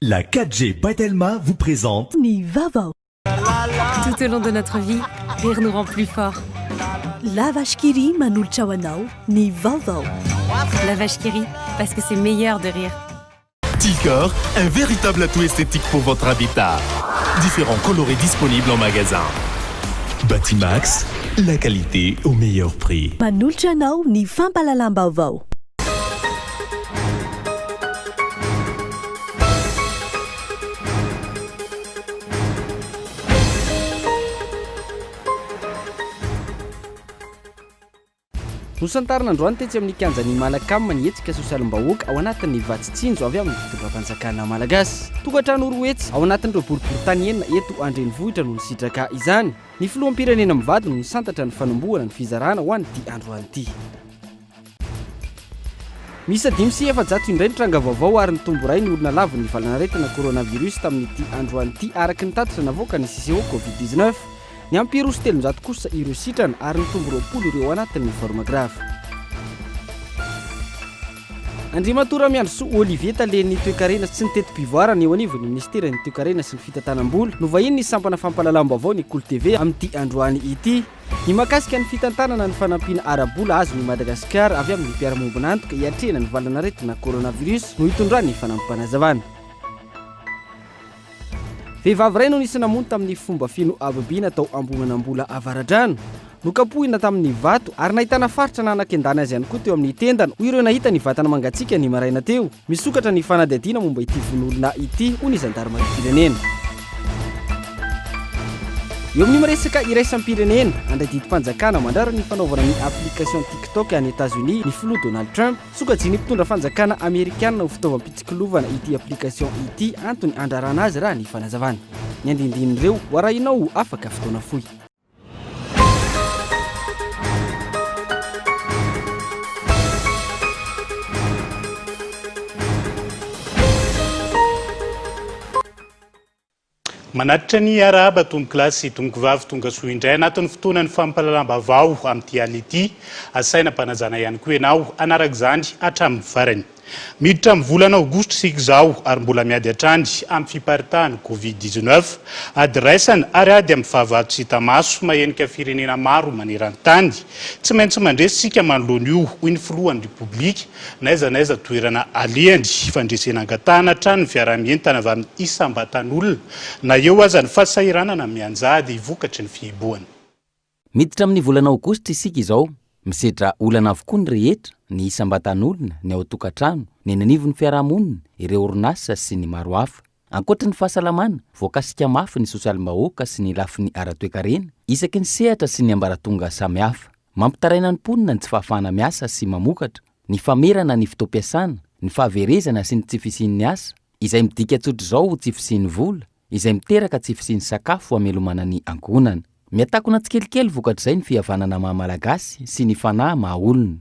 La 4G by Telma vous présente Ny vaovao. Tout au long de notre vie, rire nous rend plus forts. La Vache qui rit manolotra ho anao ny vaovao. La Vache qui rit, parce que c'est meilleur de rire. Ticor, un véritable atout esthétique pour votre habitat. Différents coloris disponibles en magasin. Batimax, la qualité au meilleur prix. Manolotra anao ny fampahalalam-baovao. Nosantarina androany tetsy amin'ny kianjan'ny Malacam ny hetsika sosialim-bahoaka ao anatin'ny Vatsy Tsinjo avy amin'ny fitondram-panjakana malagasy. Tokantrano 200 ao anatin'ireo boriborintany enina eto an-drenivohitra no nisitraka izany. Ny filoham-pirenena mivady no nisantatra ny fanombohana ny fizarana ho an'ity androany ity. Miisa 405 indray ny tranga vaovao ary nitombo iray ny olona lavon'ny valanaretina coronavirus tamin'ity androany ity araka ny tatitra navoakan'ny CCO Covid 19. Niampy 302 kosa ireo sitrana ary nitombo 20 ireo ao anatin'ny forme grave. Andriamatoa Ramiandrisoa Olivier talen'ny toekarena sy ny teti-pivoarana eo anivon'ny minisiteran'ny toekarena sy ny fitantanam-bola no vahinin'ny sampana fampahalalam-baovao ny Kolo TV amin'ity androany ity. Ny mahakasika ny fitantanana ny fanampiana ara-bola azon' i Madagasikara avy amin'ny mpiara-mombon'antoka hiatrehana ny valanaretina coronavirus no hitondrany fanampim-panazavana. Vehivavy iray no nisy namono tamin'ny fomba feno habibiana tao Ambohimanambola Avaradrano. Nokapohina tamin'ny vato ary nahitana faritra nanakendana azy ihany koa teo amin'ny tendany, hoy ireo nahita ny vatana mangatsiaka ny maraina teo. Misokatra ny fanadihadiana momba ity vono olona ity, hoy ny zandarimariam-pirenena. Eo amin'ny miresaka iraisam-pirenena, handray didim-panjakana mandrara ny fanaovana ny application TikTok any Etazonia ny filoha Donald Trump. Sokajian'ny mpitondra fanjakana amerikana ho fitaovam-pitsikilovana ity application ity, antony handrarana azy raha ny fanazavana. Ny andinindin'ireo ho arahinao afaka fotoana fohy. Manatitra ny arahaba tompokolahy sy tompokovavy tonga soa indray anatin'ny fotoanan'ny fampahalalam-baovao amin'ity alina ity. Asaina am-panajana ihany koa ianao hanaraka izany hatramin'ny farany. Miditra amin'ny volana aogositra isika izao ary mbola miady hatrany amin'ny fiparitahan'ny Covid 19. Ady iraisana ary ady amin'ny fahavalo tsy hita maso mahenika firenena maro maneran-tany. Tsy maintsy mandresy isika manoloana io, hoy ny filohan'ny Repoblika, n'aiza n'aiza toerana alehany. Fandresena angatahana hatrany ny fiaraha-mientana avy amin'ny isam-batan'olona na eo aza ny fahasahiranana mianjady vokatry ny fihibohana. Miditra amin'ny volana aogositra isika izao. Misedra olana avokoa ny rehetra, ny isam-batan'olona, ny ao an-tokantrano, ny eny anivon'ny fiarahamonina, ireo orinasa sy ny maro hafa. Ankoatry ny fahasalamana, voakasika mafy ny sosialim-bahoaka sy ny lafiny ara-toekarena, isaky ny sehatra sy ny ambaratonga samihafa. Mampitaraina ny mponina ny tsy fahafahana miasa sy mamokatra, ny famerana ny fotoam-piasana, ny fahaverezana sy ny tsy fisian'ny asa, izay midika tsotr'izao ho tsy fisian'ny vola, izay miteraka tsy fisian'ny sakafo hamelomana ny ankohonana. Mihatakona tsikelikely vokatr'izay ny fihavanana maha Malagasy sy ny fanahy maha olona.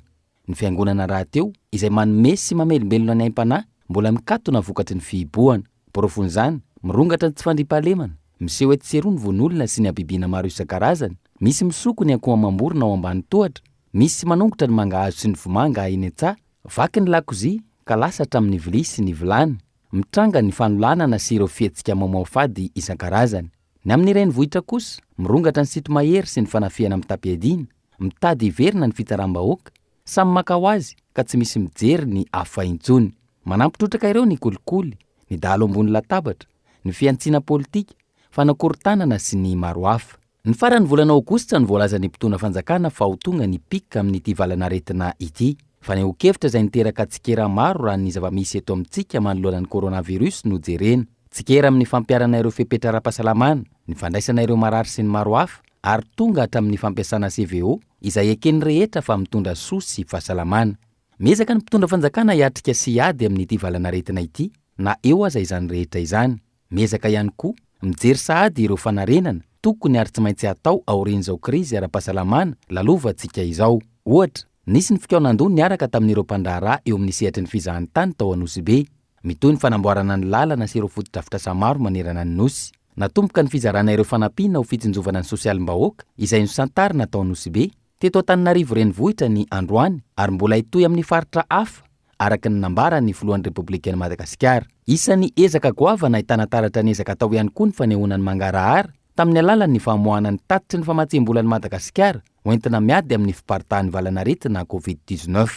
Ny fiangonana rahateo, izay manome sy mamelombelona ny aim-panahy, mbola mikatona vokatry ny fihibohana. Porofon'izany, mirongatra ny tsy fandriampahalemana, miseho etsy sy eroa ny vono olona sy ny habibiana maro isan-karazany, misy misoko ny akoho amam-borona ao ambany tohatra, misy manongotra ny mangahazo sy ny vomanga eny an-tsaha, vaky ny lakozia ka lasa hatramin'ny vilia sy ny vilany. Mitranga ny fanolanana sy ireo fihetsika mamoafady isan-karazany. Ny amin'ny renivohitra kosa, mirongatra ny sinto-mahery sy ny fanafihana mitam-piadiana, mitady hiverina ny fitsaram-bahoaka, samy maka ho azy ka tsy misy mijery ny hafa intsony. Manampy trotraka ireo ny kolikoly, ny dahalo ambony latabatra, ny fihantsiana politika, fanakorontanana sy ny maro hafa. Ny faran'ny volana aogositra no voalazan'ny mpitondra fanjakana fa ho tonga ny pic amin'ity valan'aretina ity. Fanehoan-kevitra izay niteraka tsikera maro raha ny zava-misy eto amintsika manoloana ny coronavirus no jerena. Tsikera amin'ny fampiharana ireo fepetra ara-pahasalamana, ny fandraisana ireo marary sy ny maro hafa ary tonga hatramin'ny fampiasana CVO izay eken'ny rehetra fa mitondra soa sy fahasalamana. Miezaka ny mpitondra fanjakana hiatrika sy hiady amin'ity valan'aretina ity na eo aza izany rehetra izany. Miezaka ihany koa mijery sahady ireo fanarenana tokony ary tsy maintsy hatao aorian'izao krizy ara-pahasalamana lalovantsika izao. Ohatra, nisy ny fikaonandoha niaraka tamin'ireo mpandraharaha eo amin'ny sehatry ny fizahantany tao Anosibe. Mitohy ny fanamboarana ny lalana sy ireo fotodrafitrasa maro manerana ny Nosy. Natomboka ny fizarana ireo fanampiana ho fitsinjovana ny sosialim-bahoaka izay nosantarina tao Anosibe, teto Antananarivo Renivohitra ny androany ary mbola hitohy amin'ny faritra hafa. araka ny nambaran'ny filohan'ny Repoblikan'i Madagasikara. Isan'ny ezaka goavana ahitana taratra ny ezaka atao ihany koa ny fanehoana ny mangarahara tamin'ny alalan'ny famoahana ny tatitry ny famatsiam-bolan'i Madagasikara hoentina miady amin'ny fiparitahan'ny valanaretina Covid 19.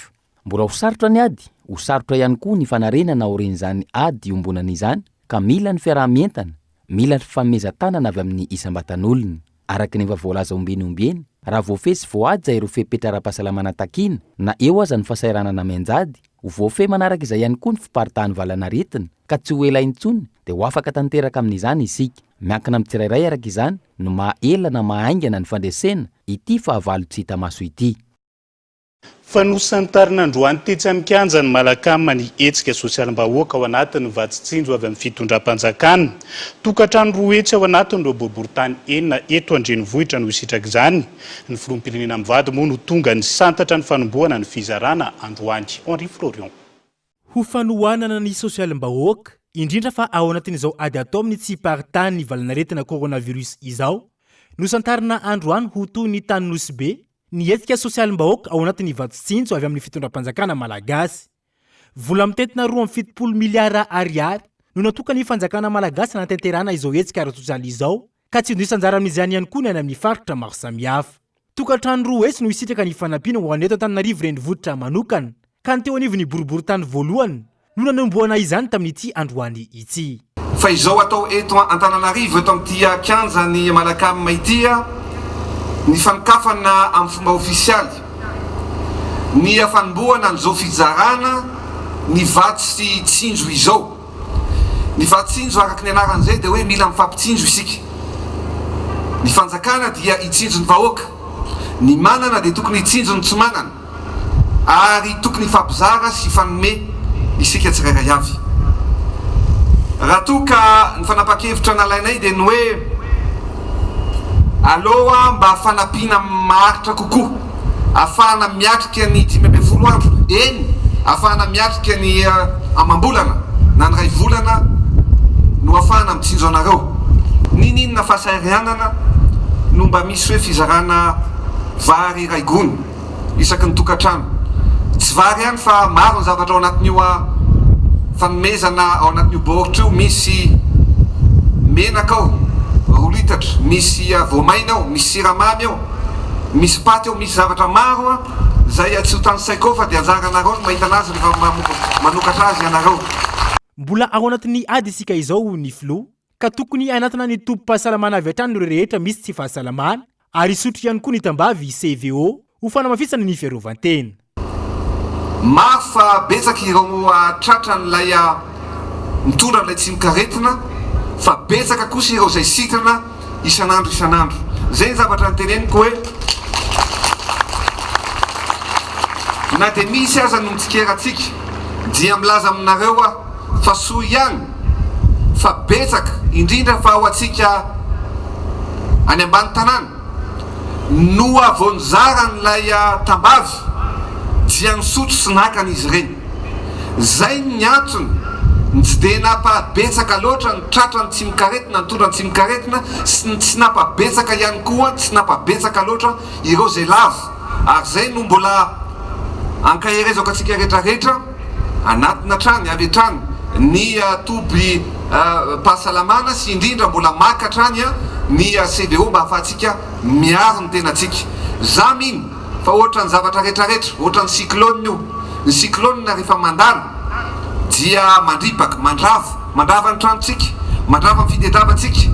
Mbola ho sarotra ny ady, ho sarotra ihany koa ny fanarenana aorian'izany ady iombonana izany ka mila ny fiaraha-mientana, mila ny fifanomezan-tanana avy amin'ny isam-batan'olona. Araka ny efa voalaza ombieny ombieny, raha voafehy sy voahaja ireo fepetra ara-pahasalamana takiana, na eo aza ny fahasahiranana mianjady, ho voafehy manaraka izay ihany koa ny fiparitahan'ny valanaretina, ka tsy ho ela intsony dia ho afaka tanteraka amin'izany isika. Miankina amin'ny tsirairay araka izany no maha ela na maha haingana ny fandresena ity fahavalo tsy hita maso ity. Fa nosantarina androany tetsy amin'ny kianjan'ny Malacam ny hetsika sosialim-bahoaka ao anatin'ny vatsy tsinjo avy amin'ny fitondram-panjakana. Tokantrano 200 ao anatin'ireo boriborintany enina eto an-drenivohitra no hisitraka izany. Ny filoham-pirenena mivady moa no tonga nisantatra ny fanombohana ny fizarana androany. Henri Florian. Ho fanohanana ny sosialim-bahoaka, indrindra fa ao anatin'izao ady atao amin'ny tsy hiparitahan'ny valanaretina coronavirus izao, nosantarina androany ho toy ny tany Nosy Be ny hetsika sosialim-bahoaka ao anatin'ny vatsy tsinjo avy amin'ny fitondram-panjakana malagasy. Vola mitentina 72 miliara ariary no natokan'ny fanjakana malagasy hanatanterahana izao hetsika ara-tsosialy izao ka tsy diso anjara amin'izany ihany koa ny any amin'ny faritra maro samihafa. Tokantrano 200 no hisitraka ny fanampiana ho an'ny eto Antananarivo Renivohitra manokana, ka ny teo anivon'ny boriborintany voalohany no nanombohana izany tamin'ity androany ity. Fa izao atao eto Antananarivo eto amin'ity kianjan'ny Malacam ity ny fanokafana amin'ny fomba ofisialy ny fanombohana an'izao fizarana ny vatsy tsinjo izao. Ny vatsy tsinjo araka ny anarany izay dia hoe mila mifampitsinjo isika. Ny fanjakana dia hitsinjo ny vahoaka, ny manana dia tokony hitsinjo ny tsy manana ary tokony hifampizara sy hifanome isika tsirairay avy. Raha toa ka ny fanapahan-kevitra nalainay dia ny hoe aloha mba fanampiana maharitra kokoa ahafahana miatrika ny 15 andro, eny ahafahana miatrika ny amam-bolana na ny iray volana no ahafahana mitsinjo anareo. N'inon'inona fahasahiranana no mba misy hoe fizarana vary iray gony isaky ny tokantrano. Tsy vary ihany fa maro ny zavatra ao anatin'io fanomezana ao anatin'io baoritra io, misy menaka ao roa litatra, misy voamaina ao, misy siramamy ao, misy paty ao, misy zavatra maro izay tsy ho tanisaiko ao fa dia anjaranareo ny mahita anazy rehefa manokatra azy ianareo. Mbola ao anatin'ny ady isika izao hoy ny filoha ka tokony hanatona ny tobim-pahasalamana avy hatrany ireo rehetra misy tsy fahasalamana ary hisotro ihany koa ny tambavy CVO ho fanamafisana ny fiarovan-tena. Maro fa betsaka ireo tratran'ilay mitondra an'ilay tsimokaretina fa betsaka kosa ireo izay sitrana isan'andro isan'andro. Izay ny zavatra noteneniko hoe na dia misy aza ny mitsikera antsika dia milaza aminareo aho fa soa ihany fa betsaka indrindra fa ho antsika any ambany tanàna no vao nizara an'ilay tambavy dia nisotro sy naka an'izy ireny. Zay ny antony ny tsy dia nampa betsaka loatra ny tratra ny tsimokaretina nitondra ny tsimokaretina sy ny tsy nampa betsaka ihany koa tsy nampa betsaka loatra ireo zay lavo ary zay no mbola ankaherezako antsika rehetra rehetra anatona hatrany avy hatrany ny toby pahasalamana sy indrindra mbola maka hatrany ny CVO mba ahafahantsika miaro ny tenantsika za mino Fa ohatran'ny zavatra retraretra, ohatran'ny cyclone io. Ny cyclone rehefa mandalo dia mandripaka, mandrava, mandrava ny tranontsika, mandrava ny fitediavantsika.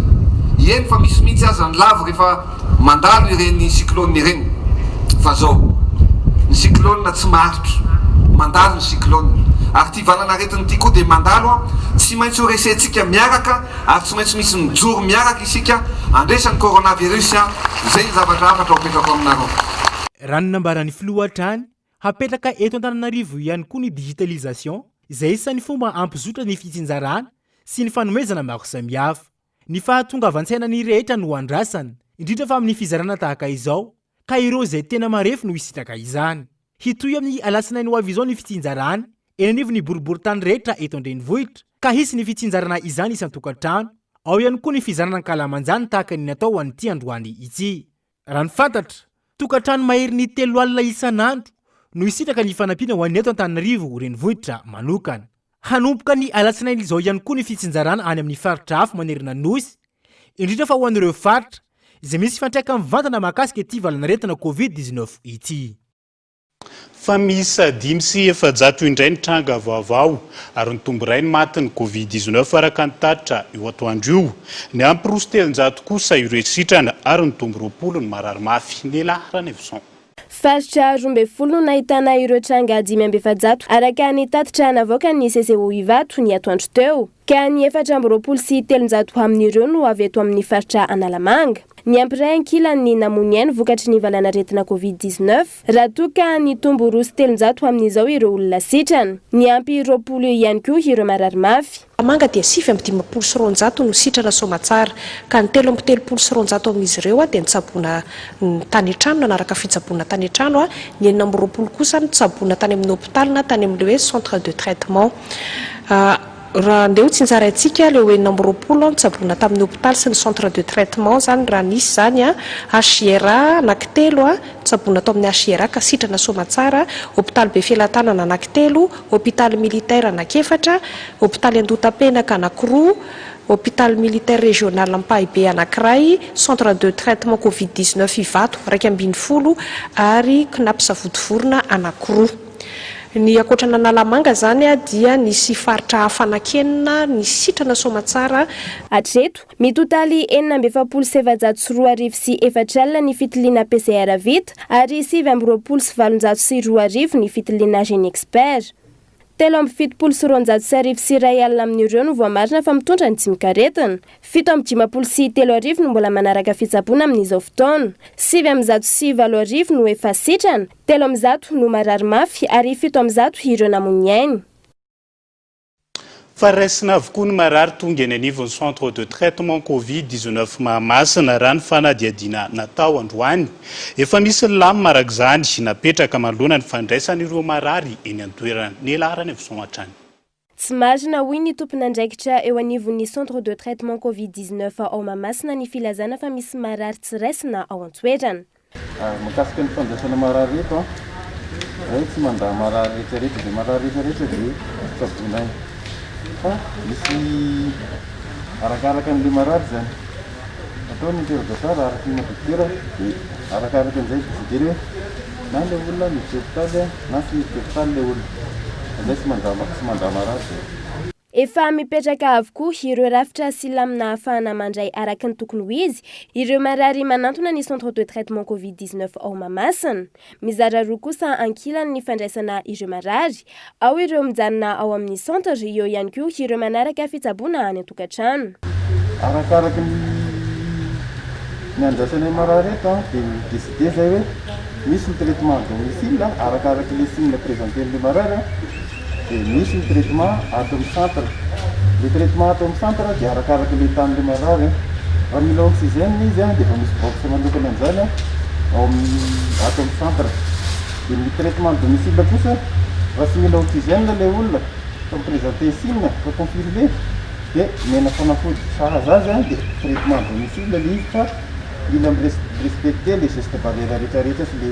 Eny fa misy mihitsy aza ny lavo rehefa mandalo ireny cyclone ireny. Fa zao, ny cyclone tsy maharitra, mandalo ny cyclone. Ary ity valan'aretina ity koa dia mandalo an, tsy maintsy ho resentsika miaraka ary tsy maintsy misy mijoro miaraka isika handresy ny coronavirus an, izay ny zavatra hafatra hopetrako aminareo. Raha ny nambaran'ny filoha hatrany, hapetraka eto Antananarivo ihany koa ny digitalisation izay isan'ny fomba hampizotra ny fitsinjarana sy ny fanomezana maro samihafa. Ny fahatongavan-tsaina ny rehetra no andrasana, indrindra fa amin'ny fizarana tahaka izao ka ireo izay tena marefo no hisitraka izany. Hitohy amin'ny alatsinainy ho avy izao ny fitsinjarana eny anivon'ny boriborintany rehetra eto an-drenivohitra ka hisy ny fitsinjarana izany isan-tokantrano, ao ihany koa ny fizarana ankalamanjana tahaka ny natao ho an'ity androany ity. Raha ny fantatra, tokantrano maherin'ny 30 isan'andro. no hisitraka ny fanampiana ho an'ny eto Antananarivo renivohitra manokana. Hanomboka ny alatsinainy izao ihany koa ny fitsinjarana any amin'ny faritra hafa manerana ny Nosy, indrindra fa ho an'ireo faritra izay misy fiantraikany mivantana mahakasika ity valanaretina Covid 19 ity. Fa miisa 405 indray ny tranga vaovao ary nitombo iray ny matin'ny Covid 19 araka ny tatitra io atoandro io. Niampy 302 kosa ireo sitrana ary nitombo 20 ny marary mafy. Nela Ranaivoson. Faritra 12 no nahitana ireo tranga 445 araka ny tatitra navoakan'ny CCO Ivato ny atoandro teo, ka ny 324 amin'ireo no avy eto amin'ny faritra Analamanga. Niampy iray ankilany ny namoy ny ainy vokatry ny valanaretina Covid 19, raha toa ka nitombo 302 amin'izao ireo olona sitrana. Niampy 20 ihany koa ireo marary mafy. Manga dia 259 no sitrana soamatsara, ka ny 233 amin'izy ireo dia nitsaboana tany an-trano, nanaraka fitsaboana tany an-trano, ny 26 kosa nitsaboana tany amin'ny hopitaly na tany amin'ilay hoe centre de traitement. Raha andeha ho tsinjaraintsika ilay hoe 26 nitsaboana tamin'ny hopitaly sy ny centre de traitement izany raha nisy izany, HJRA anankitelo, nitsaboana tao amin'ny HJRA ka sitrana soamatsara, hopitaly Befelatanana anankitelo, hopitaly militaire anankiefatra, hopitaly Andohatapenaka anankiroa, hopitaly militaire régional Ampahibe anankiray, centre de traitement covid 19 Ivato 11 ary Cnaps Vontovorona anankiroa. Ny ankoatra an'Analamanga izany dia nisy faritra hafa anankienina nisitrana soamatsara. Hatreto, mitotaly 244 440 ny fitiliana PCR vita ary 229 ny fitiliana GeneXpert. 1273 amin'ireo no voamarina fa mitondra ny tsimokaretina. 357 no mbola manaraka fitsaboana amin'izao fotoana. 809 no efa sitrana, 300 no marary mafy ary 107 ireo namoy ny ainy. Fa raisina avokoa ny marary tonga eny anivon'ny centre de traitement Covid 19 Mahamasina raha ny fanadihadiana natao androany. Efa misy ny lamina araka izany napetraka manoloana ny fandraisan'ireo marary eny an-toerana. Ny laharana Evson hatrany. Tsy marina hoy ny tompon'andraikitra eo anivon'ny centre de traitement Covid 19 ao Mahamasina ny filazana fa misy marary tsy raisina ao an-toerana. Mahakasika ny fandraisana marary eto an, zay tsy mandà marary rehetra rehetra, zay marary rehetra rehetra dia tsaboinay fa misy arakaraka an'le marary zany, atao ny interrogatoire araka ny maha dokotera dia arakaraka an'izay décider hoe na le olona miditra hopitaly na tsy miditra hopitaly le olona, fa zay tsy mandà tsy mandà marary zay. Efa mipetraka avokoa ireo rafitra sy lamina ahafahana mandray araka ny tokony ho izy ireo marary manantona ny centre de traitement Covid 19 ao Mahamasina. Mizara roa kosa ankilany ny fandraisana ireo marary, ao ireo mijanona ao amin'ny centre, eo ihany koa ireo manaraka fitsaboana any an-tokantrano. Arakaraka ny ny andraisanay marary eto dia mi-decider zay hoe misy ny traitement à domicile arakaraka le signe présenter-n'le marary. Dia misy ny traitement ato amin'ny centre. Le traitement ato amin'ny centre dia arakaraka le état-n'le marary. Raha mila oxygène izy dia efa misy box manokana an'izany ao amin'ny ato amin'ny centre. Dia ny traitement à domicile kosa raha tsy mila oxygène ilay olona fa mi-présenter signe fa confirmé dia omena fanafody sahaza azy dia traitement à domicile ilay izy fa mila mi-respecter le geste barrière rehetrarehetra sy le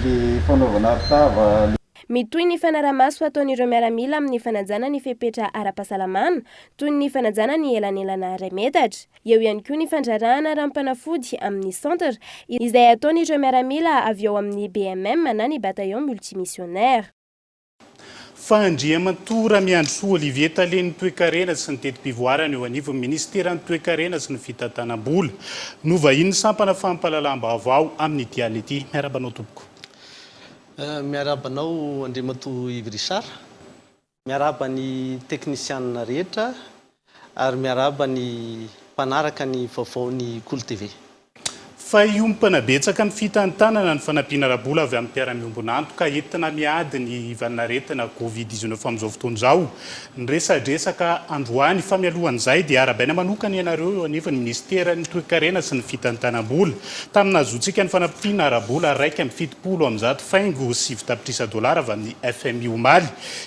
le fanaovana arotava. Mitohy ny fanaraha-maso ataon'ireo miaramila amin'ny fanajana ny fepetra ara-pahasalamana, toy ny fanajana ny elanelana iray metatra. Eo ihany koa ny fandrarahana ranom-panafody amin'ny centre, izay ataon'ireo miaramila avy ao amin'ny BMM na ny Bataillon Multimissionnaire. Fa Andriamatoa Ramiandrisoa Olivier, talen'ny toekarena sy ny teti-pivoarana eo anivon'ny minisiteran'ny toekarena sy ny fitantanam-bola, no vahinin'ny sampana fampahalalam-baovao amin'ity alina ity. Miarahaba anao tompoko. Miarahaba anao Andriamatoa Yves Richard, miarahaba ny teknisianina rehetra ary miarahaba ny mpanaraka ny vaovaon'ny Kolo TV. Fa hiompana betsaka ny fitantanana ny fanampiana ara-bola avy amin'ny mpiara-miombon'antoka entina miady ny valanaretina Covid 19 amin'izao fotoana izao. Niresadresaka androany fa mialohan'izay dia arahabaina manokana ianareo eo anivon'ny minisiteran'ny toekarena sy ny fitantanam-bola tamin'ny nahazoantsika ny fanampiana ara-bola 171 tapitrisa dolara avy amin'ny FMI omaly.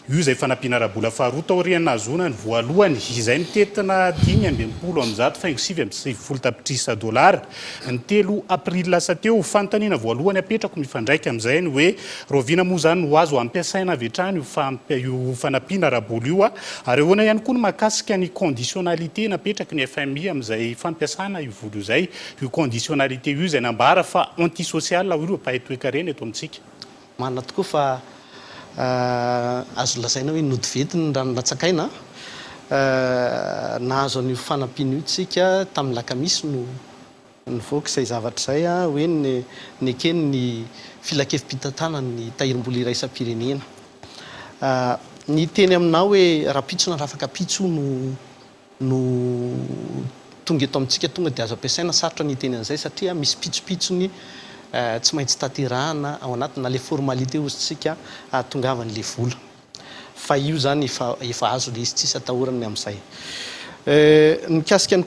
Io izay fanampiana ara-bola faharoa taorian'ny nahazoana ny voalohany izay mitentina 165 faingo 99 tapitrisa dolara ny telo. roapolo aprily lasa teo. Fanontaniana voalohany apetrako mifandraika amin'izay ny hoe rahoviana moa izany no azo ampiasaina avy hatrany io fanampiana ara-bola io ary ahoana ihany koa ny mahakasika ny conditionnalité napetraky ny FMI amin'izay fampiasana io vola io izay, io conditionnalité io izay nambara fa anti-social hoy ireo mpahay toekarena eto amintsika. Marina tokoa fa azo lazaina hoe nody venty ny rano latsak'aina. Nahazo an'io fanampiana io tsika tamin'ny lakamisy no nivoaka izay zavatra izay hoe neken'ny filankevi-pitantanan'ny tahirim-bola iraisam-pirenena. Ny hiteny aminao hoe rahampitso na rafakapitso no no tonga eto amintsika tonga dia azo ampiasaina, sarotra ny hiteny an'izay satria misy pitsopitsony tsy maintsy tanterahana ao anatiny na le formalité hozy tsika ahatongavan'le vola fa io zany efa efa azo le izy tsisy atahorana ny amin'izay. Mikasika ny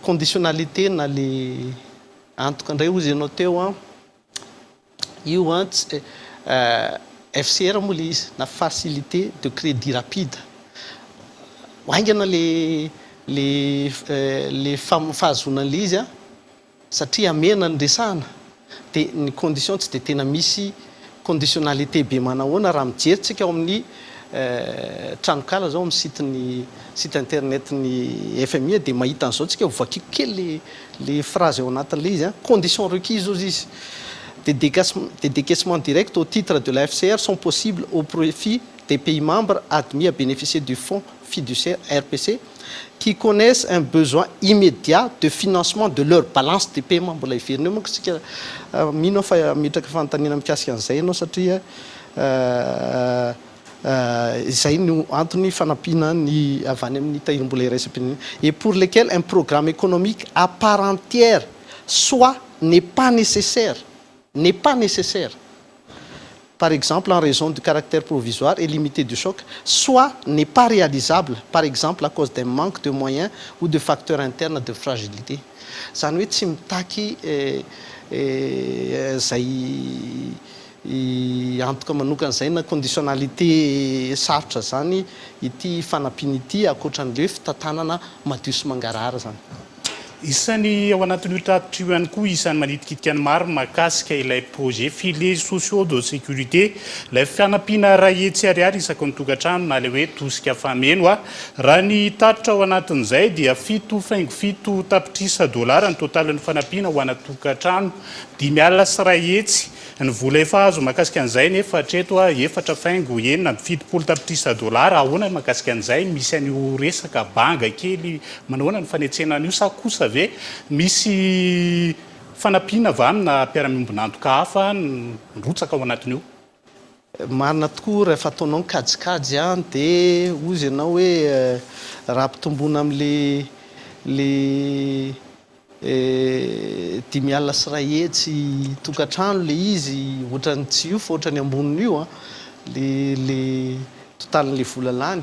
conditionnalité na le antoka indray hozy ianao teo an, Io an tsy FCR moa le izy na facilité de crédit rapide. Haingana le le le fahazoana an'le izy an satria hamehana no resahana dia ny condition tsy dia tena misy conditionnalité be manahoana raha mijery tsika ao amin'ny tranonkala zao amin'ny site ny site internet ny FMI dia mahita an'izao tsika, hovakiko kely le le phrase ao anatin'ilay izy an, conditions requises hozy izy, des des décaissements directs au titre de la FCR sont possibles au profit des pays membres admis à bénéficier du fonds fiduciaire RPC qui connaissent un besoin immédiat de financement de leur balance de paiement, mbola hiverina eo manko isika, mino aho fa hametraka fanontaniana mikasika an'izay ianao satria Izay no antony fanampiana ny avy any amin'ny Tahirim-bola iraisam-pirenena et pour lesquels un programme économique à part entière soit n'est pas nécessaire, n'est pas nécessaire, par exemple en raison du caractère provisoire et limité du choc, soit n'est pas réalisable, par exemple à cause d'un manque de moyens ou de facteurs internes de fragilité. Izany hoe tsy mitaky izay Antoka manokana izay na conditionnalité sarotra izany ity fanampiana ity ankoatra an'ilay hoe fitantanana madio sy mangarahara izany. Isan'ny ao anatin'io tatitra io ihany koa isan'ny manitikitika ny maro mahakasika ilay projet filets sociaux de sécurité, ilay fanampiana 100 ariary isaky ny tokantrano na ilay hoe tosika fameno. Raha ny tatitra ao anatin'izay dia 7,7 tapitrisa dolara ny totalin'ny fanampiana ho ana tokantrano 150. Ny vola efa azo mahakasika an'izay nefa hatreto 4,76 tapitrisa dolara. Ahoana ny mahakasika an'izay? Misy an'io resaka banga kely manahoana ny fanetsena an'io sa kosa ve misy fanampiana avy amina mpiara-miombon'antoka hafa mirotsaka ao anatin'io? Marina tokoa rehefa ataonao ny kajikajy an dia hozy ianao hoe raha ampitomboina amin'le le 150 tokantrano le izy ohatran'ny tsy io fa ohatran'ny ambonin'io an le le totalin'le vola lany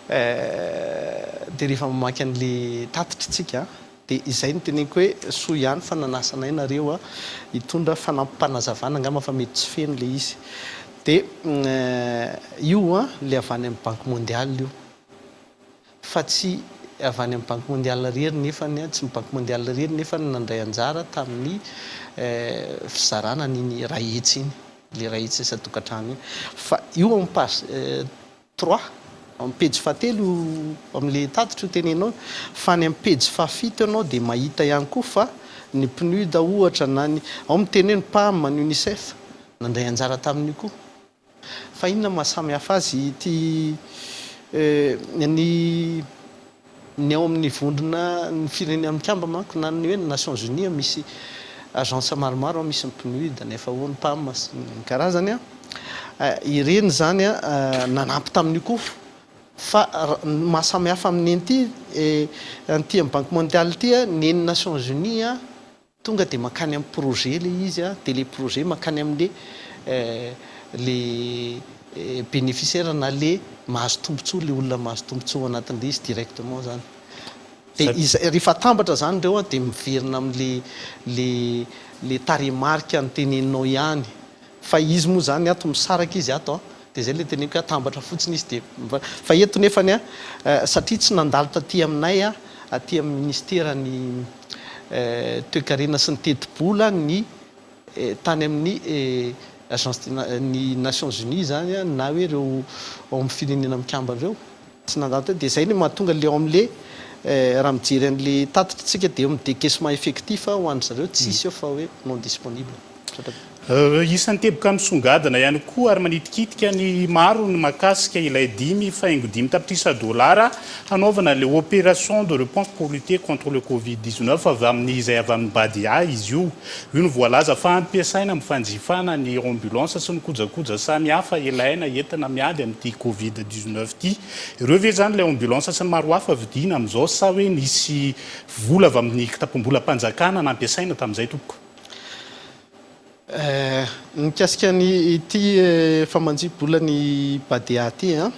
dia rehefa mamaky an'le tatitra tsika dia izay no teneniko hoe soa ihany fa nanasa anay nareo hitondra fanampim-panazavana angamba fa mety tsy feno le izy dia io an le avy any amin'ny banque mondiale io Fa tsy avy any amin'ny Banque Mondiale irery nefa ny, tsy ny Banque Mondiale irery nefa no nandray anjara tamin'ny fizarana an'iny 100 iny, ilay 100 isan-tokantrano iny. Fa io ao amin'ny page trois, ao amin'ny pejy fahatelo io amin'ilay tatitra io teneninao io, fa any amin'ny pejy fahafito ianao dia mahita ihany koa fa ny PNUD ohatra na ny, ao miteny hoe ny PAM, ny UNICEF, nandray anjara tamin'io koa. Fa inona no maha samy hafa azy ity ny ny ao amin'ny vondrona ny firenena mikambana manko na ny hoe ny Nations Unies misy agence maromaro ao misy ny PNUD, ny FAO, ny PAM sy ny karazany an, ireny izany an nanampy tamin'io koa fa ny maha samy hafa amin'ny an'ity an'ity amin'ny Banque Mondiale ity an, ny an'ny Nations Unies an Tonga dia mankany amin'ny projet ilay izy an, dia ilay projet mankany amin'ilay le bénéficiaire na le mahazo tombotsoa, le olona mahazo tombotsoa ao anatin'ilay izy directement izany. Dia izay, rehefa atambatra izany ireo an, dia miverina amin'ilay le le tarehimarika noteneninao ihany. Fa izy moa izany ato misaraka izy ato an, dia izay ilay teneniko hoe atambatra fotsiny izy dia fa eto nefany an, satria tsy nandalo taty aminay an, aty amin'ny ministeran'ny. toekarena sy ny tetibola ny tany amin'ny agence ny Nations Unies izany na hoe ireo ao amin'ny firenena mikambana ireo. Tsy nandalo teo dia izay no mahatonga le ao amin'le raha mijery an'le tatitra tsika dia eo amin'ny décaissement effectif ho an-dry zareo tsisy eo fa hoe non disponible. Misaotra be. Isan'ny teboka misongadina ihany koa ary manitikitika ny maro ny mahakasika ilay 5,5 tapitrisa dolara hanaovana ilay opération de réponse pour lutter contre le covid 19 avy amin'ny izay avy amin'ny Badia izy io. Io no voalaza fa ampiasaina amin'ny fanjifana ny ambulance sy ny kojakoja samihafa ilaina entina miady amin'ity covid 19 ity. Ireo ve izany ilay ambulance sy ny maro hafa vidiana amin'izao sa hoe nisy vola avy amin'ny kitapom-bolam-panjakana nampiasaina tamin'izay tompoko? Ny mikasika ny ity famantsiam-bola ny Badea ity an,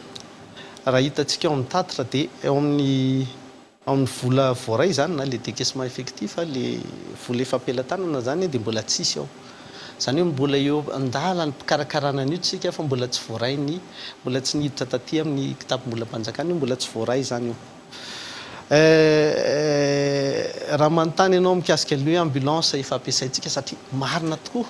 raha hitantsika ao amin'ny tatitra dia eo amin'ny Ao amin'ny vola voaray izany na le décaissement effectif, le vola efa am-pelatanana izany dia mbola tsisy ao. Izany hoe mbola eo an-dalam-pikarakarana an'io tsika fa mbola tsy voaray ny, mbola tsy niditra taty amin'ny kitapom-bolam-panjakana io, mbola tsy voaray izany io. Raha manontany ianao mikasika ny hoe ambulance efa ampiasaintsika satria marina tokoa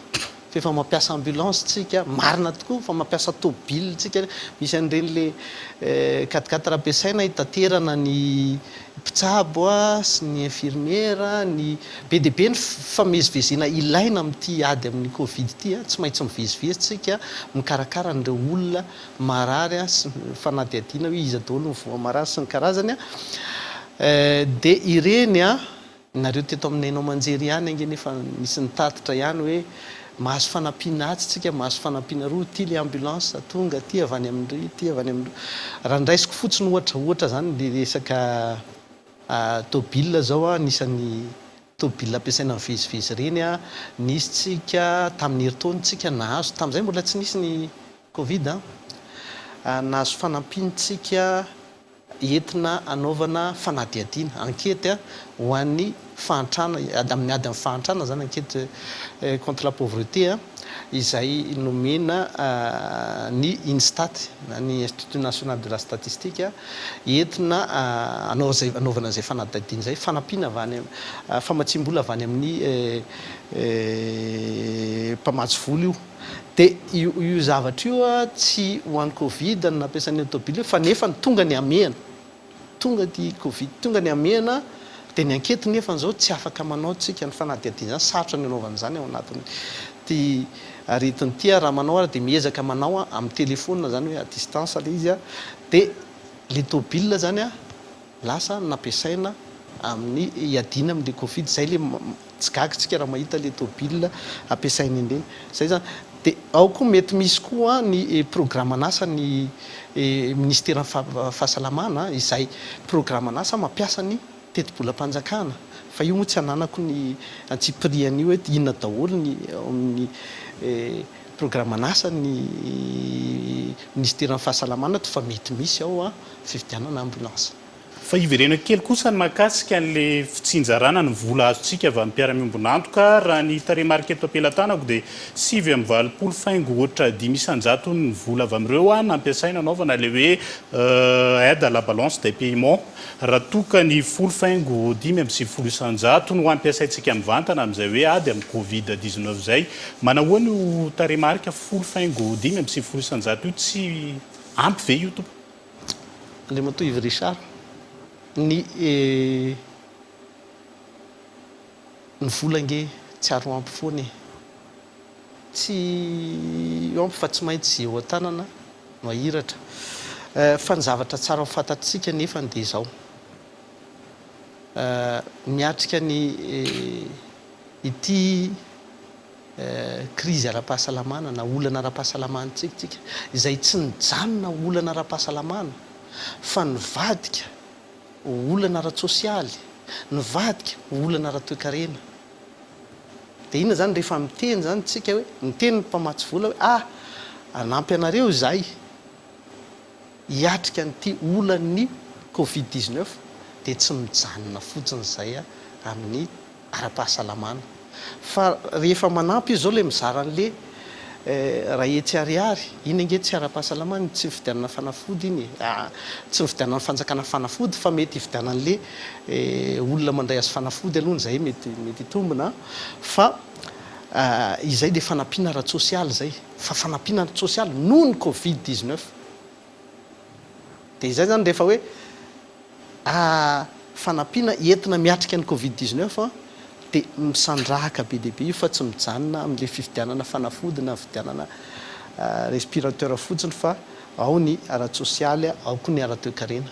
fa efa mampiasa ambulance tsika, marina tokoa fa mampiasa tôbily tsika, misy an'ireny le quatre quatre ampiasaina hitaterana ny mpitsabo sy ny infirmiera, ny be dia be ny fifamezivezena ilaina amin'ity ady amin'ny covid ity, tsy maintsy mivezivezy tsika mikarakara an'ireo olona marary sy fanadihadiana hoe iza daholo ny voa marary sy ny karazany dia ireny Nareo teto amin'ny haino aman-jery ihany ange nefa nisy nitatitra ihany hoe mahazo fanampiana atsy tsika, mahazo fanampiana aroa, ity le ambulance tonga, ity avy any amin-dry, ity avy any amin-dry. Raha ndraisiko fotsiny ohatra, ohatra zany le resaka tôbila zao an, anisan'ny tôbila ampiasaina mivezivezy ireny an, nisy tsika tamin'ny herintaona tsika nahazo, tamin'izay mbola tsy nisy ny covid an, nahazo fanampiana tsika entina hanaovana fanadihadiana, enquête, ho an'ny fahantrana, amin'ny ady amin'ny fahantrana izany, enquête contre la pauvreté, izay nomena ny Instat na ny Institut National de la Statistique, entina hanaovana izay fanadihadiana izay, fanampiana avy any, famatsiam-bola avy any amin'ny mpamatsy vola io. Dia io io zavatra io tsy ho an'ny covid no nampiasaina io tôbily io fa nefa ny tonga ny hamehana, tonga ity covid tonga ny hamehana dia ny ankety nefa izao tsy afaka manao tsika ny fanadihadiana izany, sarotra ny hanaovana izany ao anatin'ity aretina ity ary raha manao ary dia miezaka manao amin'ny telephone izany hoe à distance ilay izy dia ilay tôbily izany lasa nampiasaina amin'ny hiadiana amin'ilay covid, izay ilay Tsy gaga tsika raha mahita le tôbila ampiasaina ireny. Zay zany. De ao koa mety misy koa ny programan'asa ny ministeran'ny fahasalamana izay programan'asa mampiasa ny tetibolam-panjakana. Fa io moa tsy ananako ny antsipiriany io hoe inona daholo ny ao amin'ny programan'asa ny ministeran'ny fahasalamana fa mety misy ao fividianana ambulance. Fa hiverenako kely kosa ny mahakasika an'ilay fitsinjarana ny vola azontsika avy amin'ny mpiara-miombon'antoka. Raha ny tarehimarika eto am-pelatanako dia 89 faingo ohatra dimy isan-jaton'ny vola avy amin'ireo nampiasaina hanaovana ilay hoe aide à la balance des paiements. Raha toa ka ny folo faingo 95% no ampiasaintsika mivantana amin'izay hoe ady amin'ny covid 19 izay. Manahoana io tarehimarika folo faingo 95% io? Tsy ampy ve io tompoko? Andriamatoa Yves Richard, ny ny vola ange tsy ary ho ampy foana e! Tsy ho ampy fa tsy maintsy izay eo an-tanana no ahiratra. Fa ny zavatra tsara ho fantatsika nefany dia izao, miatrika ny ity krizy ara-pahasalamana na olana ara-pahasalamana tsika tsika, izay tsy nijanona ho olana ara-pahasalamana fa nivadika ho olana ara-tsosialy, nivadika ho olana ara-toekarena. Dia inona izany rehefa miteny izany tsika hoe, miteny ny mpamatsy vola hoe ah, hanampy anareo izahay hiatrika an'ity olan'ny covid 19 dia tsy mijanona fotsiny izay amin'ny ara-pahasalamana. Fa rehefa manampy izy zao le mizara an'le Raha hetsy ariary, iny ange tsy ara-pahasalamana iny, tsy nividianana fanafody iny e! Tsy nividianan'ny fanjakana fanafody fa mety hividianan'le olona mandray azy fanafody aloha izay mety mety hitombina fa izay dia fanampiana ara-tsosialy izay fa fanampiana ara-tsosialy noho ny covid 19. Dia izay izany rehefa hoe fanampiana entina miatrika ny covid 19 dia misandrahaka be dia be io fa tsy mijanona amin'ilay fividianana fanafody na fividianana respirateur fotsiny fa ao ny ara-tsosialy, ao koa ny ara-toekarena.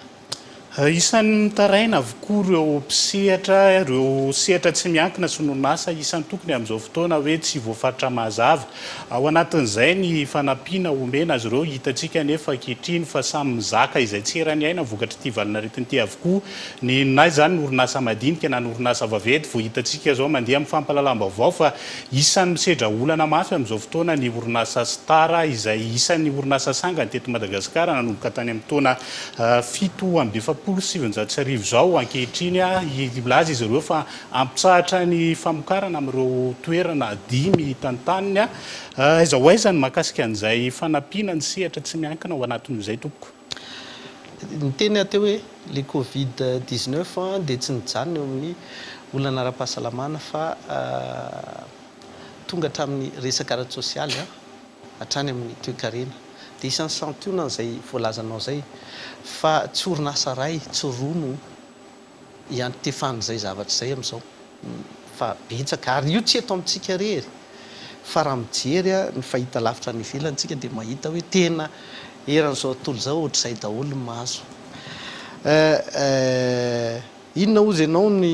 Isan'ny mitaraina avokoa ireo mpisehatra, ireo sehatra tsy miankina sy ny orinasa isan-tokony amin'izao fotoana hoe tsy voafaritra mazava. Ao anatin'izay ny fanampiana omena azy ireo. Hitantsika anefa ankehitriny fa samy mizaka izay tsy eran'ny aina vokatr'ity valanaretina ity avokoa ny na izany ny orinasa madinika na ny orinasa vaventy. Vao hitantsika izao mandeha amin'ny fampahalalam-baovao fa isan'ny misedra olana mafy amin'izao fotoana ny orinasa Star izay isan'ny orinasa sangany teto Madagasikara nanomboka tany amin'ny taona 1947 izao ankehitriny, milaza izy ireo fa hampitsahatra ny famokarana amin'ireo toerana dimy tantaniny. Aiza ho aiza ny mahakasika an'izay fanampiana ny sehatra tsy miankina ao anatin'io izay tompoko? Niteny aho teo hoe ilay covid 19 dia tsy nijanona eo amin'ny olana ara-pahasalamana fa tonga hatramin'ny resaka ara-tsosialy. hatrany amin'ny toekarena. Dia isan'ny santionany izay voalazanao izay fa tsy orinasa iray, tsy roa no iantefan'izay zavatra izay amin'izao fa betsaka ary io tsy eto amintsika irery fa raha mijery ny fahita lavitra any ivelany tsika dia mahita hoe tena eran'izao tontolo izao ohatr'izay daholo ny mahazo. Eh inona hozy ianao ny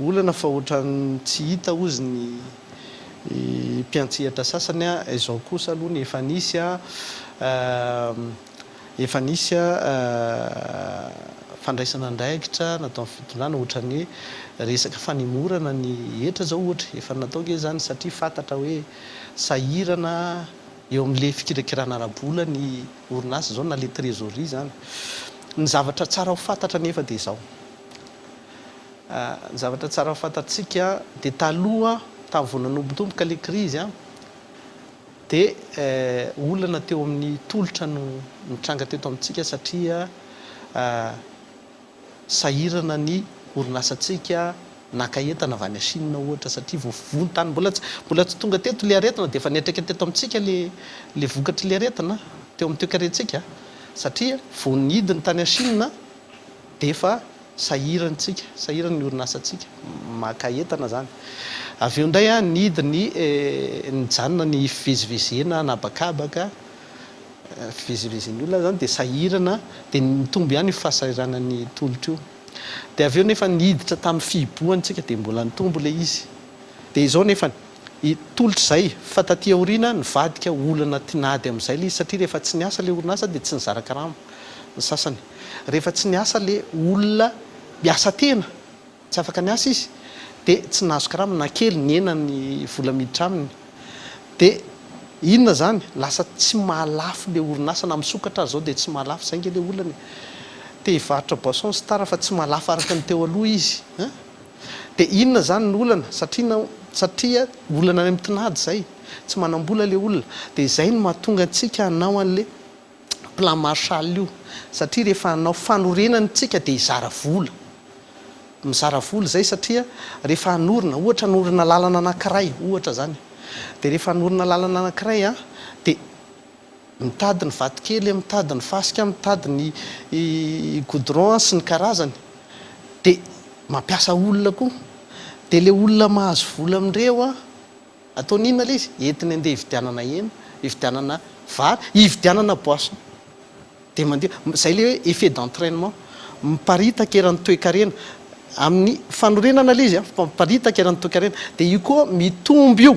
Olana fa ohatran'ny tsy hita hozy ny mpiantsehatra sasany a, izao kosa aloha ny efa nisy a, efa nisy a fandraisana andraikitra nataon'ny fitondrana ohatran'ny hoe resaka fanemorana ny hetra zao ohatra, efa natao nge zany satria fantatra hoe sahirana eo amin'le fikirakirana ara-bola ny orinasa zao na le trésorerie zany. Ny zavatra tsara ho fantatra anefa dia izao. Ny zavatra tsara ho fantatsika dia taloha tamin'ny vao nanombotomboka ilay krizy dia olana teo amin'ny tolotra no nitranga teto amintsika satria sahirana ny orinasantsika naka entana avy any Chine ohatra satria vao vontany mbola tsy mbola tsy tonga teto ilay aretina dia efa niantraika teto amintsika ilay ilay vokatr'ilay aretina teo amin'ny toekarentsika satria vao nidiny tany Chine dia efa sahirana tsika, sahirana ny orinasantsika maka entana zany. Avy eo indray an, nihidy ny nijanona ny fivezivezena an'habakabaka, fivezivezen'ny olona zany dia sahirana, dia nitombo ihany io fahasahiranan'ny tolotra io. Dia avy eo nefa niditra tamin'ny fihibohana tsika dia mbola nitombo ilay izy. Dia izao nefa, tolotra izay, fa taty aoriana nivadika olana tinady amin'izay ilay izy satria rehefa tsy niasa ilay orinasa dia tsy nizara karama ny sasany. Rehefa tsy niasa le olona miasa tena, tsy afaka niasa izy, dia tsy nahazo karama na kely, nihena ny vola miditra aminy. Dia inona izany? Lasa tsy mahalafo le orinasa, na misokatra aza izao dia tsy mahalafo, izay ange le olana e. Te hivarotra boisson star fa tsy mahalafo araka ny teo aloha izy an! Dia inona izany ny olana? Satria na, satria olana any amin'ny tinady izay, tsy manam-bola le olona. Dia izay no mahatonga antsika hanao an'le plan Marshall io satria rehefa hanao fanorenana isika dia hizara vola, mizara vola izay satria rehefa hanorina, ohatra hanorina lalana anankiray ohatra izany, dia rehefa hanorina lalana anankiray an, dia mitady ny vatokely, mitady ny fasika, mitady ny goudron sy ny karazany, dia mampiasa olona koa, dia ilay olona mahazo vola amin'ireo an, Ataony inona ilay izy? Entiny andeha hividianana hena, hividianana vary, hividianana boisson. Dia mandeha, izay ilay hoe effet d'entrainement. Miparitaka eran'ny toekarena. Amin'ny fanorenana ilay izy an, fa miparitaka eran'ny toekarena. Dia io koa mitombo io.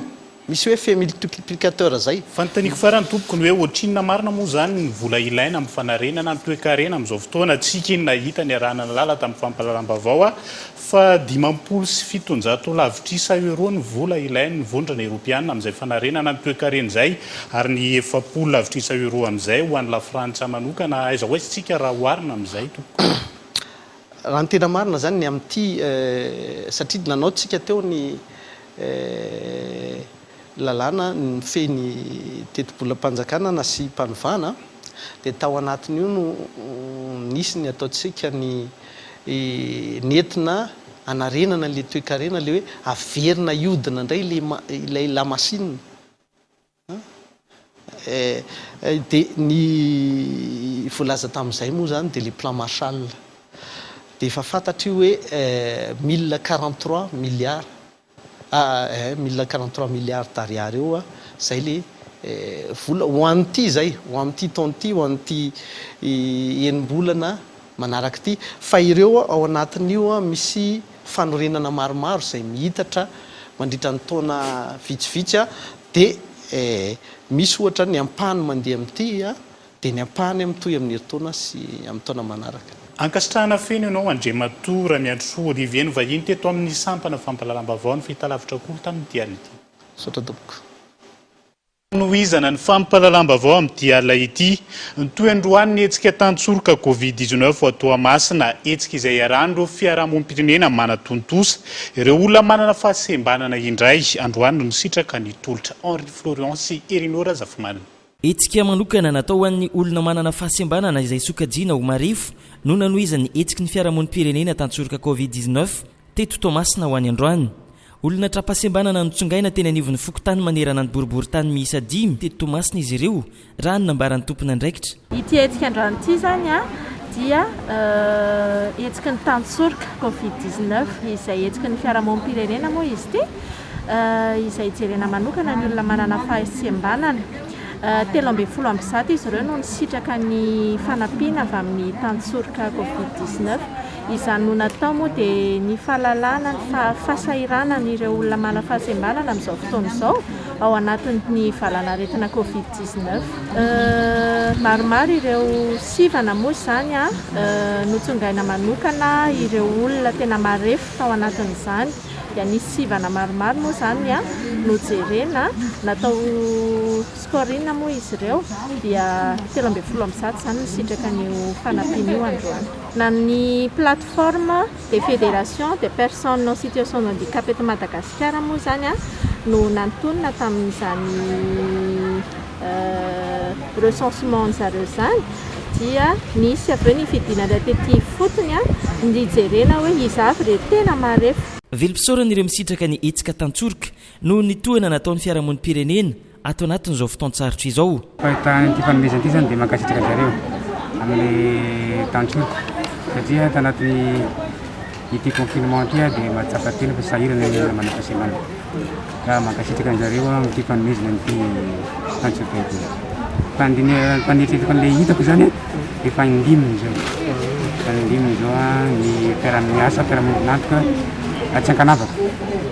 Misy hoe effet multiplicateur izay. Fanontaniako farany tompoko ny hoe ohatrinona marina moa izany ny vola ilaina amin'ny fanarenana ny toekarena amin'izao fotoana? Tsika iny nahita niarahana nalala tamin'ny fampahalalam-baovao fa 750 lavitrisa euros ny vola ilain'ny Vondrona Eoropeana amin'izay fanarenana ny toekarena izay ary ny 40 lavitrisa euros amin'izay ho an'i Lafrantsa manokana. Aiza ho aiza isika raha oharina amin'izay tompoko? Raha ny tena marina izany ny amin'ity satria nanao tsika teo ny. lalàna mifehy ny tetibolam-panjakana nasiam-panovana dia tao anatin'io no nisy ny ataontsika ny nentina hanarenana ilay toekarena, ilay hoe averina hiodina indray ilay lamasinina. Dia ny voalaza tamin'izay moa izany dia ilay plan Marshall. Dia efa fantatra io hoe 1043 milliards, 1043 milliards d'ariary eo izay ilay vola ho an'ity izay, ho amin'ity taona ity, ho an'ity enim-bolana manaraka ity. Fa ireo ao anatin'io misy fanorenana maromaro izay mihitatra mandritra ny taona vitsivitsy dia misy ohatra ny ampahany mandeha amin'ity dia ny ampahany mitohy amin'ny herintaona sy amin'ny taona manaraka. Ankasitrahana feno ianao Andriamatoa Ramiandrisoa Olivier nivahiny teto amin'ny sampana fampahalalam-baovao ny fahitalavitra Kolo tamin'ity alina ity. Misaotra tompoko. Fanohizana ny fampahalalam-baovao amin'ity alina ity. Nitohy androany ny hetsika tantsoroka Covid 19 ao Toamasina, hetsika izay iarahan'ireo fiarahamonim-pirenena manatontosa. Ireo olona manana fahasembanana indray androany no nisitraka ny tolotra. Henri Florian sy Herino Razafimanana. Hetsika manokana natao ho an'ny olona manana fahasembanana izay sokajiana ho marefo no nanohizan'ny hetsiky ny fiarahamonim-pirenena tantsoroka Covid 19 teto Toamasina ho any androany. Olona tra-pahasembanana notsongaina teny anivon'ny fokontany manerana ny boriborintany miisa dimy teto Toamasina izy ireo, raha ny nambaran'ny tompon'andraikitra. Ity hetsika androany ity izany dia hetsiky ny tantsoroka Covid 19, izay hetsiky ny fiarahamonim-pirenena moa izy ity, izay hijerena manokana ny olona manana fahasembanana. 113 izy ireo no nisitraka ny fanampiana avy amin'ny tantsoroka Covid 19. Izany no natao moa dia ny fahalalana ny fahasahiranan'ireo olona manana fahasembanana amin'izao fotoana izao ao anatin'ny valanaretina Covid 19. Maromaro ireo sivana moa izany notsongaina manokana ireo olona tena marefo tao anatin'izany dia nisy sivana maromaro moa izany nojerena natao scoring moa izy ireo dia 113 izany nisitraka an'io fanampiana io androany. Na ny plateforme des fédérations des personnes en situation de handicap eto Madagasikara moa izany no nantonina tamin'izany recensement zareo izany dia nisy avy eo ny fidinana tety ifotony nijerena hoe iza avy ireo tena marefo. Velom-pisaorana ireo misitraka ny hetsika tantsoroka noho ny tohana nataon'ny fiarahamonim-pirenena ato anatin'izao fotoan-tsarotra izao. Fahitana ity fanomezana ity izany dia mankasitraka zareo amin'ny tantsoroka satria tanatin'ny ity confinement ity dia mahatsapa tena fa sahirana ny olona manam-pahasembanana ka mankasitraka anjareo aho amin'ity fanomezana an'ity tantsoroka ity. Fandinihana fanetrefeko an'ilay hitako izany efa indiminy izao, efa indiminy izao ny fiaraha-miasa, fiaraha-miombon'antoka tsy ankanavaka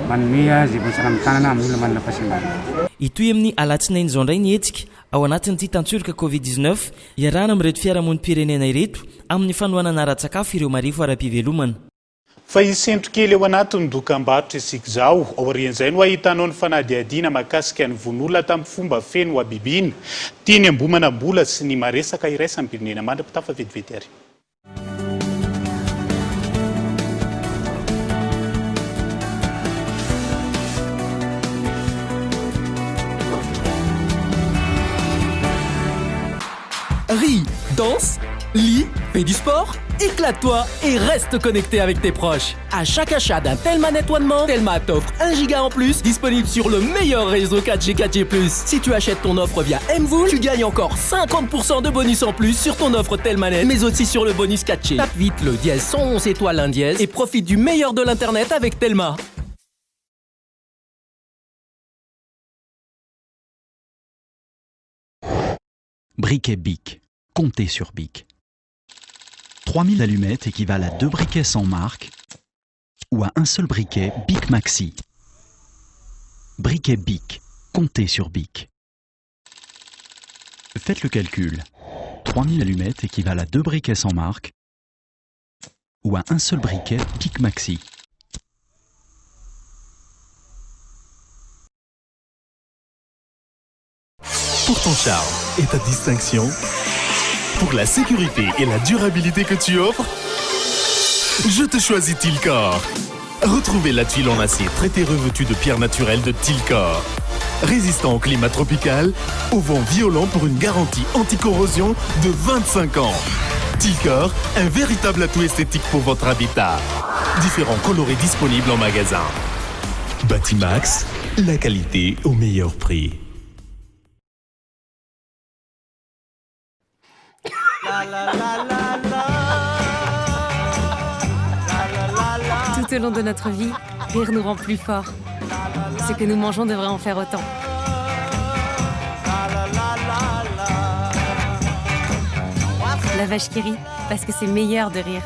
manome izay voatsara amin'ny tanana amin'ny olona manana fahasembanana. Hitohy amin'ny alatsinainy izao indray ny hetsika ao anatin'ity tantsoroka Covid 19 iarahana amin'ireto fiarahamonim-pirenena ireto amin'ny fanohanana ara-tsakafo ireo marefo ara-pivelomana. Fa hisento kely ao anatin'ny dokambarotra isika izao. Aorian'izay no hahitanao ny fanadihadiana mahakasika ny vono olona tamin'ny fomba feno habibiana teny Ambohimanambola sy ny maresaka iraisam-pirenena. Mandra-pitafa vetivety ary. Ris, danse, lis, fais du sport, éclate-toi et reste connecté avec tes proches. À chaque achat d'un Telma Net One More, Telma t'offre 1 giga en plus disponible sur le meilleur réseau 4G 4G+. Si tu achètes ton offre via MVola, tu gagnes encore 50% de bonus en plus sur ton offre Telma Net, mais aussi sur le bonus 4G. Tape vite le dièse 111 étoile 1 dièse et profite du meilleur de l'internet avec Telma. Briquet Bic. Comptez sur Bic. 3000 allumettes équivalent à deux briquets sans marque ou à un seul briquet Bic Maxi. Briquet Bic. Comptez sur Bic. Faites le calcul. 3000 allumettes équivalent à deux briquets sans marque ou à un seul briquet Bic Maxi. Pour ton charme et ta distinction, pour la sécurité et la durabilité que tu offres, je te choisis Tilcor. Retrouvez la tuile en acier traitée revêtue de pierre naturelle de Tilcor. Résistant au climat tropical, au vent violent pour une garantie anticorrosion de 25 ans. Tilcor, un véritable atout esthétique pour votre habitat. Différents coloris disponibles en magasin. Batimax, la qualité au meilleur prix. Tout au long de notre vie, rire nous rend plus forts. Ce que nous mangeons devrait en faire autant. La vache qui rit, parce que c'est meilleur de rire.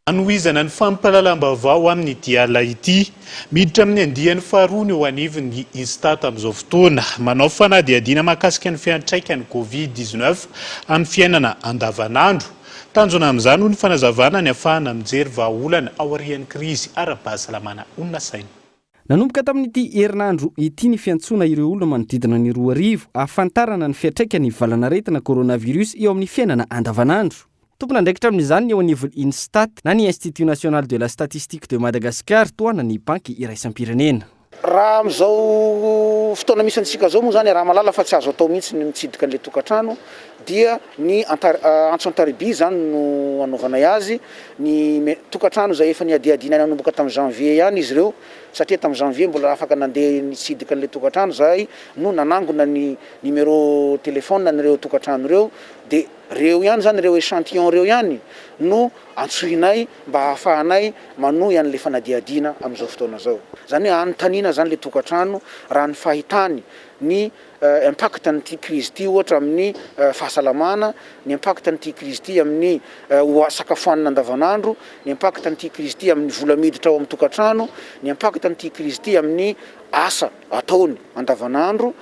Hanohizana ny fampahalalam-baovao amin'ity alina ity. Miditra amin'ny andiany faharoa ny eo anivon'ny Instat amin'izao fotoana. Manao fanadihadiana mahakasika ny fiantraikan'ny Covid 19 amin'ny fiainana andavanandro. Tanjona amin'izany hoy ny fanazavana ny hahafahana mijery vahaolana aorian'ny krizy ara-pahasalamana honina saina. Nanomboka tamin'ity herinandro ity ny fiantsoana ireo olona manodidina ny 2000 hahafantarana ny fiantraikan'ny valanaretina coronavirus eo amin'ny fiainana andavanandro. Tompon'andraikitra amin'izany ny eo anivon'ny Instat na ny Institut National de la Statistique de Madagascar tohanan'ny Banky Iraisam-pirenena. Raha amin'izao fotoana misy antsika izao moa izany iaraha-mahalala fa tsy azo atao mihitsy ny mitsidika an'ilay tokantrano dia ny antso an-tariby izany no anaovanay azy, ny tokantrano izay efa nihadihadiana nanomboka tamin'ny janvier ihany izy ireo satria tamin'ny janvier mbola afaka nandeha nitsidika an'ilay tokantrano izahay no nanangona ny numéro téléphone an'ireo tokantrano ireo dia ireo ihany izany ireo échantillon ireo ihany no antsoinay mba hahafahanay manohy an'ilay fanadihadiana amin'izao fotoana izao. Izany hoe anontaniana izany ilay tokantrano raha ny fahitany ny impact an'ity crise ity ohatra amin'ny fahasalamana, ny impact an'ity crise ity amin'ny ho sakafo hanina andavanandro, ny impact an'ity crise ity amin'ny vola miditra ao amin'ny tokantrano, ny impact an'ity crise ity amin'ny asa ataony andavanandro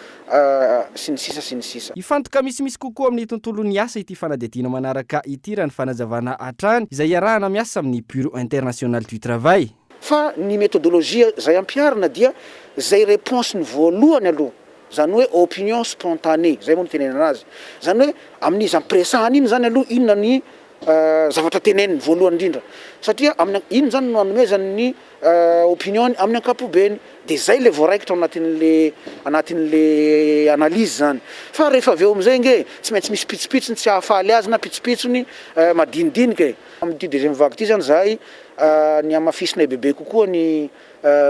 sy ny sisa sy ny sisa. Hifantoka misimisy kokoa amin'ny tontolon'ny asa ity fanadihadiana manaraka ity raha ny fanazavana hatrany, izay iarahana miasa amin'ny Bureau International du Travail. Fa ny méthodologie izay ampiharina dia izay réponse-ny voalohany aloha, izany hoe opinion spontanée, izay moa no itenenana azy. Izany hoe amin'izy ampiresahana iny izany aloha inona ny zavatra teneniny voalohany indrindra, satria amin'ny iny izany no anomezany ny opinion-ny amin'ny ankapobeny, dia izay ilay voaraikitra ao anatin'le anatin'le analyse izany. Fa rehefa avy eo amin'izay ange tsy maintsy misy pitsopitsony tsy hahafaly azy na pitsopitsony madinidinika e. Amin'ity deuxième vague ity izany izahay ny hamafisinay bebe kokoa ny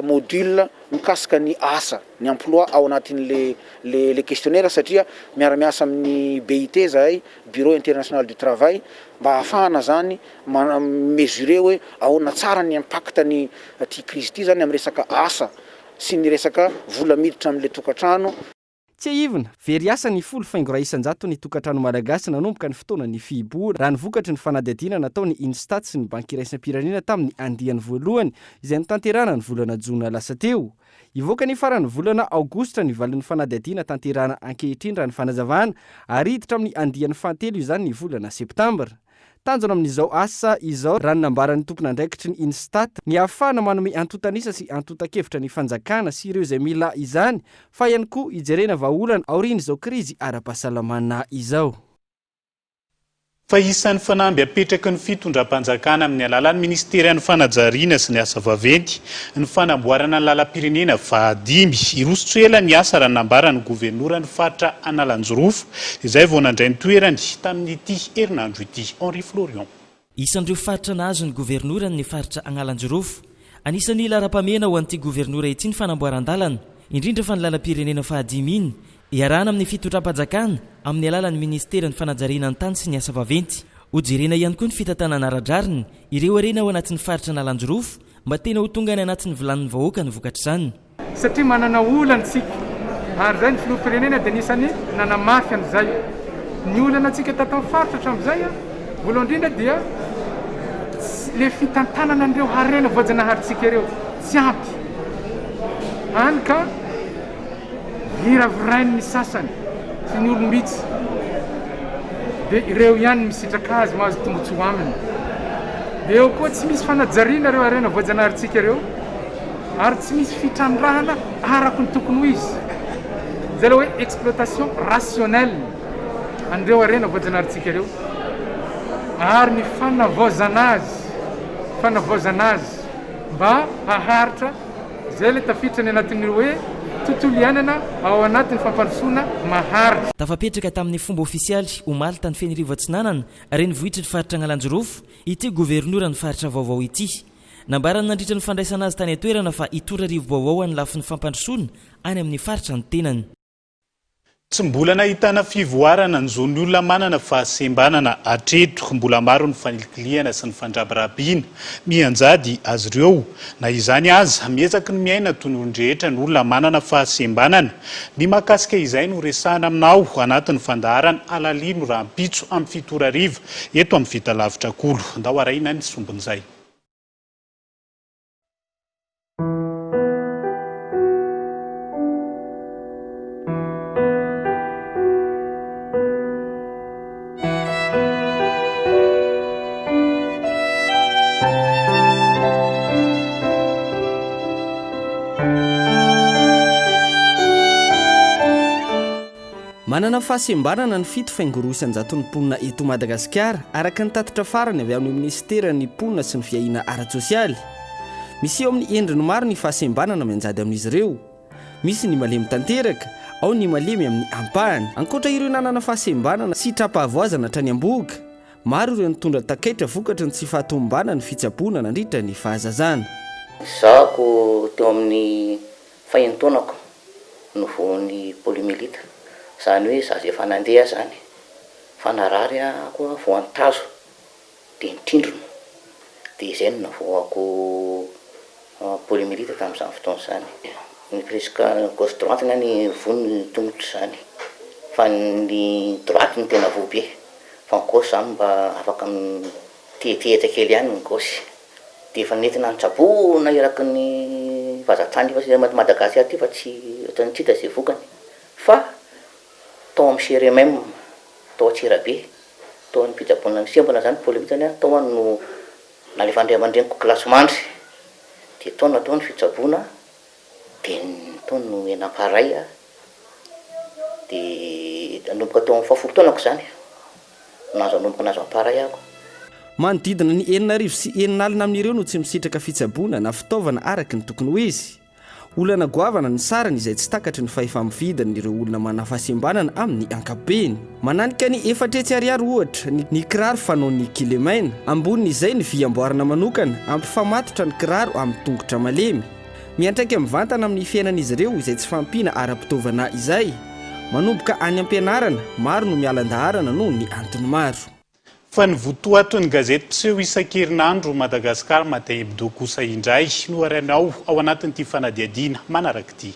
module mikasika ny asa, ny emploi ao anatin'le le le questionnaire satria miara-miasa amin'ny BIT izahay, Bureau International du Travail, mba hahafahana izany mi-mesurer hoe ahoana tsara ny impact ny ity crise ity izany amin'ny resaka asa sy ny resaka vola miditra amin'ilay tokantrano. Tsiahivina, very asa ny 10,1% ny tokantrano malagasy nanomboka ny fotoanan'ny fihibohana, raha ny vokatry ny fanadihadiana nataon'ny Instat sy ny Banky iraisam-pirenena tamin'ny andiany voalohany izay notanterahana ny volana jona lasa teo. Hivoaka ny faran'ny volana aogositra ny valin'ny fanadihadiana tanterahana ankehitriny raha ny fanazavana, ary hiditra amin'ny andiany fahatelo izany ny volana septambra. Tanjona amin'izao asa izao, raha ny nambaran'ny tompon'andraikitry ny Instat, ny hahafahana manome antontan'isa sy antontan-kevitra ny fanjakana sy ireo izay mila izany, fa ihany koa hijerena vahaolana aorian'izao krizy ara-pahasalamana izao. Fa isan'ny fanamby apetraky ny fitondram-panjakana amin'ny alalan'ny minisiteran'ny fanajariana sy ny asa vaventy ny fanamboarana ny lalam-pirenena fahadimy. Hiroso tsy ho ela ny asa raha ny nambaran'ny governoran'ny faritra Analanjirofo izay vao nandray ny toerany tamin'ity herinandro ity. Henri Florian. Isan'ireo faritra nahazo ny governorany ny faritra Agnalanjirofo. Anisan'ny laharam-pahamehana ho an'ity governora ity ny fanamboaran-dalana, indrindra fa ny lalam-pirenena fahadimy iny, iarahana amin'ny fitondram-panjakana amin'ny alalan'ny minisiteran'ny fanajariana ny tany sy ny asa vaventy. Hojerena ihany koa ny fitantanana ara-drariny ireo harena ao anatin'ny faritra Analanjirofo mba tena ho tonga any anatin'ny vilanin'ny vahoaka ny vokatr'izany. Satria manana olana isika, ary izay ny filoham-pirenena dia anisan'ny nanamafy an'izay. Ny olana antsika tato amin'ny faritra hatramin'izay, voalohany indrindra dia ilay fitantanana an'ireo harena voajanaharintsika ireo tsy ampy, hany ka viravirain'ny sasany sy ny olom-bitsy dia ireo ihany no misitraka azy, mahazo tombontsoa aminy. Dia eo koa tsy misy fanajariana ireo harena voajanaharintsika ireo. ary tsy misy fitrandrahana araka ny tokony ho izy. Izay ilay hoe exploitation rationnelle an'ireo harena voajanaharintsika ireo ary ny fanavaozana azy, fanavaozana azy mba haharitra, izay ilay tafiditra any anatin'ny hoe tontolo iainana ao anatin'ny fampandrosoana maharitra. Tafapetraka tamin'ny fomba ofisialy omaly tany Fenerivo Atsinanana, renivohitry ny faritra Analanjirofo, ity governoran'ny faritra vaovao ity. Nambarany nandritra ny fandraisana azy tany an-toerana fa hitondra rivo-baovao ho an'ny lafiny fampandrosoana any amin'ny faritra ny tenany. Tsy mbola nahitana fivoarana ny zon'ny olona manana fahasembanana hatreto. Mbola maro ny fanilikilihana sy ny fandrabirabiana mianjady azy ireo. Na izany aza, miezaky ny miaina toy ny olon-drehetra ny olona manana fahasembanana. Ny mahakasika izay no resahana aminao anatin'ny fandaharana Alalino rahampitso amin'ny 7 ora hariva eto amin'ny Vitalavitra Kolo. Ndao arahina ny sombin'izay. Manana fahasembanana ny 7,2 isan-jaton'ny mponina eto Madagasikara, araka ny tatitra farany avy amin'ny minisiteran'ny Mponina sy ny Fiahiana ara-tsosialy. Miseho amin'ny endriny maro ny fahasembanana mianjady amin'izy ireo. Misy ny malemy tanteraka, ao ny malemy amin'ny ampahany. Ankoatra ireo nanana fahasembanana sy tra-pahavoazana hatrany am-bohoka, maro ireo nitondra takaitra vokatry ny tsy fahatomombanan'ny fitsaboana nandritra ny fahazazana. Zahako teo amin'ny fahenitaonako no voan'ny poliomyélite, izany hoe zaza efa nandeha aho izany fa narary aho voan'ny tazo. dia nitrindrona, dia izay no navoahako poliomyélite tamin'izany fotoana izany. Ny presque gauche droite na ny voa ny tongotro izany, fa ny droite no tena voa be, fa ny gauche izany mba afaka mitehetehitra kely ihany ny gauche. Dia efa nentina nitsaboana eraky ny vazan-tany efa Madagascar aty fa tsy ohatran'ny tsy hita izay vokany, fa tao amin'ny CRMM tao Antsirabe Tao amin'ny fitsaboana ny sembana zany polemika zany tao aho no nalefan-dray aman-dreniko kilasimandry dia tao natao ny fitsaboana dia tao no nomena appareil aho dia nanomboka teo amin'ny fahafolo taonako izany nahazo nanomboka nahazo appareil aho. Manodidina ny 6006 amin'ireo no tsy misitraka fitsaboana na fitaovana araka ny tokony ho izy. Olana goavana ny sarany izay tsy takatry ny fahefa-mividin'ireo olona manana fahasembanana amin'ny ankapobeny. Mananika ny 400 ariary ohatra ny ny kiraro fanaon'ny kilemaina. Ambonin'izay ny vy amboarina manokana hampifamatotra ny kiraro amin'ny tongotra malemy. Miantraika mivantana amin'ny fiainan'izy ireo izay tsy fahampiana ara-pitaovana izay. Manomboka any am-pianarana, maro no miala an-daharana noho ny antony maro. Fa ny votoaton'ny gazety mpiseho isan-kerinandro Madagascar Matin Hebdo kosa indray no harainao ao anatin'ity fanadihadiana manaraka ity.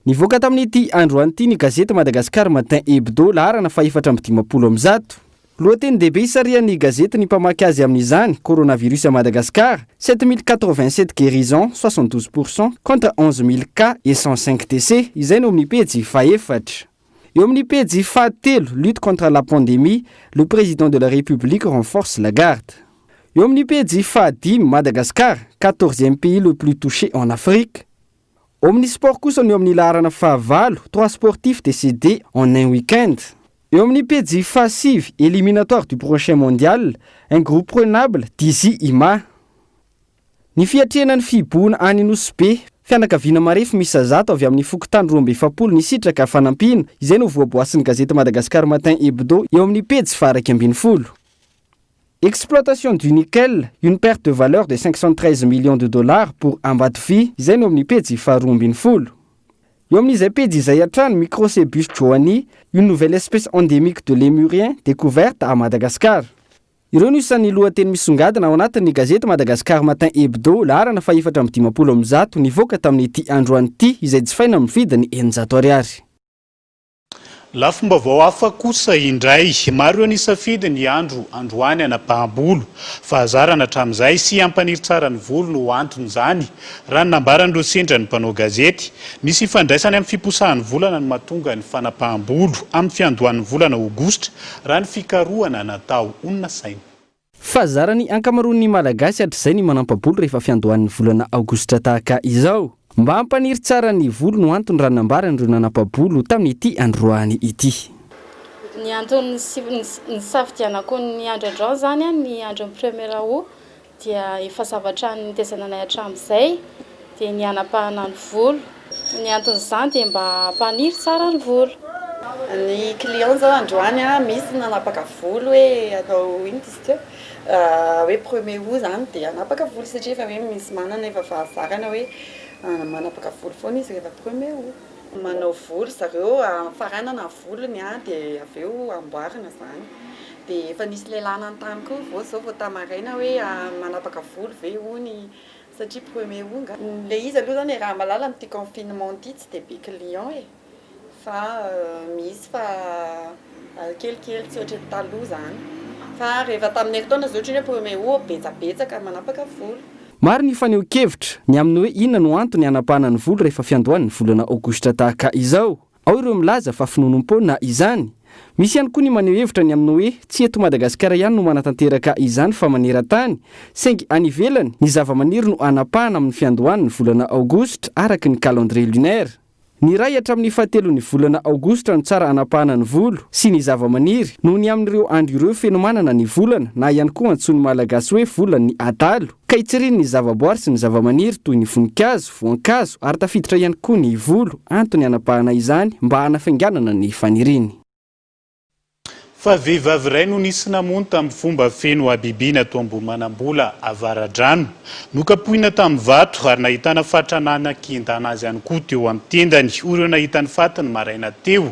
Nivoaka tamin'ity androany ity ny gazety Madagascar Matin Hebdo laharana faha-154. Lohateny-dehibe isarihan'ny gazety ny mpamaky azy amin'izany, Coronavirus à Madagascar, 7087 guérisons, 72 pour cent, contre 11000 cas et 105 décès, izay no amin'ny pejy fahefatra. Eo amin'ny pejy fahatelo, Lutte contre la pandémie, le président de la République renforce la garde. Eo amin'ny pejy fahadimy, Madagascar, quatorzième pays le plus touché en Afrique. Ao amin'ny sport kosa no eo amin'ny laharana fahavalo, trois sportifs décédés en un week-end. Eo amin'ny pejy fahasivy, Éliminatoire du prochain mondial, un groupe prenable, Dizzy Ima. Ny fiatrehana ny fihibohana any Nosy Be, fianakaviana marefo miisa 100 avy amin'ny fokontany 42 nisitraka fanampiana, izay no voaboasin'ny gazety Madagascar Matin Hebdo eo amin'ny pejy faha-11. Exploitation du nickel, une perte de valeur de 513 millions de dollars pour Ambatovy, izay no amin'ny pejy faha-12. Eo amin'izay pejy izay hatrany, Microcebus johanni, une nouvelle espèce endémique de lémurien découverte à Madagascar. Ireo no isan'ny lohateny misongadina ao anatin'ny gazety Madagascar Matin Hebdo, laharana faha-154, nivoaka tamin'ity androany ity, izay jifaina amin'ny vidiny 600 ariary. Lafim-baovao hafa kosa indray, maro ireo nisafidy ny andro androany hanapaham-bolo. Fahazarana hatramin'izay sy hampaniry tsara ny volo no anton'izany, raha ny nambaran'ireo sendra ny mpanao gazety. Misy ifandraisany amin'ny fiposahan'ny volana no mahatonga ny fanapaham-bolo amin'ny fiandohan'ny volana aogositra, Raha ny fikarohana natao, honina saina. Fahazaran'ny ankamaroan'ny Malagasy hatrizay ny manampa-bolo rehefa fiandohan'ny volana aogositra tahaka izao. Mba hampaniry tsara ny volo no antony raha nambaran'ireo nanapa-bolo tamin'ity androany ity. Ny antony nisafidianako ny andro androany izany, ny andron'ny premier aout, dia efa zavatra nitezana anay hatramin'izay dia ny hanapahana ny volo. Ny anton'izany dia mba hampaniry tsara ny volo. Ny client zao androany misy nanapaka volo hoe atao inona izy teo hoe premier aout zany dia hanapaka volo satria efa hoe misy manana efa fahazarana hoe manapaka volo foana izy rehefa premier aout. Manao volo zareo, faranana ny volony dia avy eo amboarina zany. Dia efa nisy lehilahy nanontany koa vao izao vao tamaraina hoe manapaka volo ve hony satria premier aout nga. Ilay izy aloha zany e raha mahalala amin'ity confinement ity tsy dia be client e fa misy fa kelikely tsy ohatran'ny taloha zany fa rehefa tamin'ny herintaona zao ohatran'ny hoe premier aout betsabetsaka manapaka volo. Maro ny fanehoan-kevitra ny amin'ny hoe inona no antony hanapahana ny volo rehefa fiandohan'ny volana aogositra tahaka izao. Ao ireo milaza fa finoanoam-poana izany. Misy ihany koa ny maneho hevitra ny amin'ny hoe tsy eto Madagasikara ihany no manatanteraka izany fa maneran-tany, saingy any ivelany, ny zavamaniry no hanapahana amin'ny fiandohan'ny volana aogositra araka ny calendrier lunaire. Ny iray hatramin'ny fahatelon'ny volana aogositra no tsara hanapahana ny volo sy ny zavamaniry noho ny amin'ireo andro ireo fenomanana ny volana na ihany koa antsoin'ny Malagasy hoe volan'ny adalo ka itsirian'ny zavaboary sy ny zavamaniry toy ny voninkazo, voankazo ary tafiditra ihany koa ny volo, antony hanapahana izany mba hanafainganana ny faniriany. Fa vehivavy iray no nisy namono tamin'ny fomba feno habibiana tao Ambohimanambola Avaradrano. Nokapohina tamin'ny vato ary nahitana fatrana nakendana azy ihany koa teo amin'ny tendany, hoy ireo nahita ny faty ny maraina teo.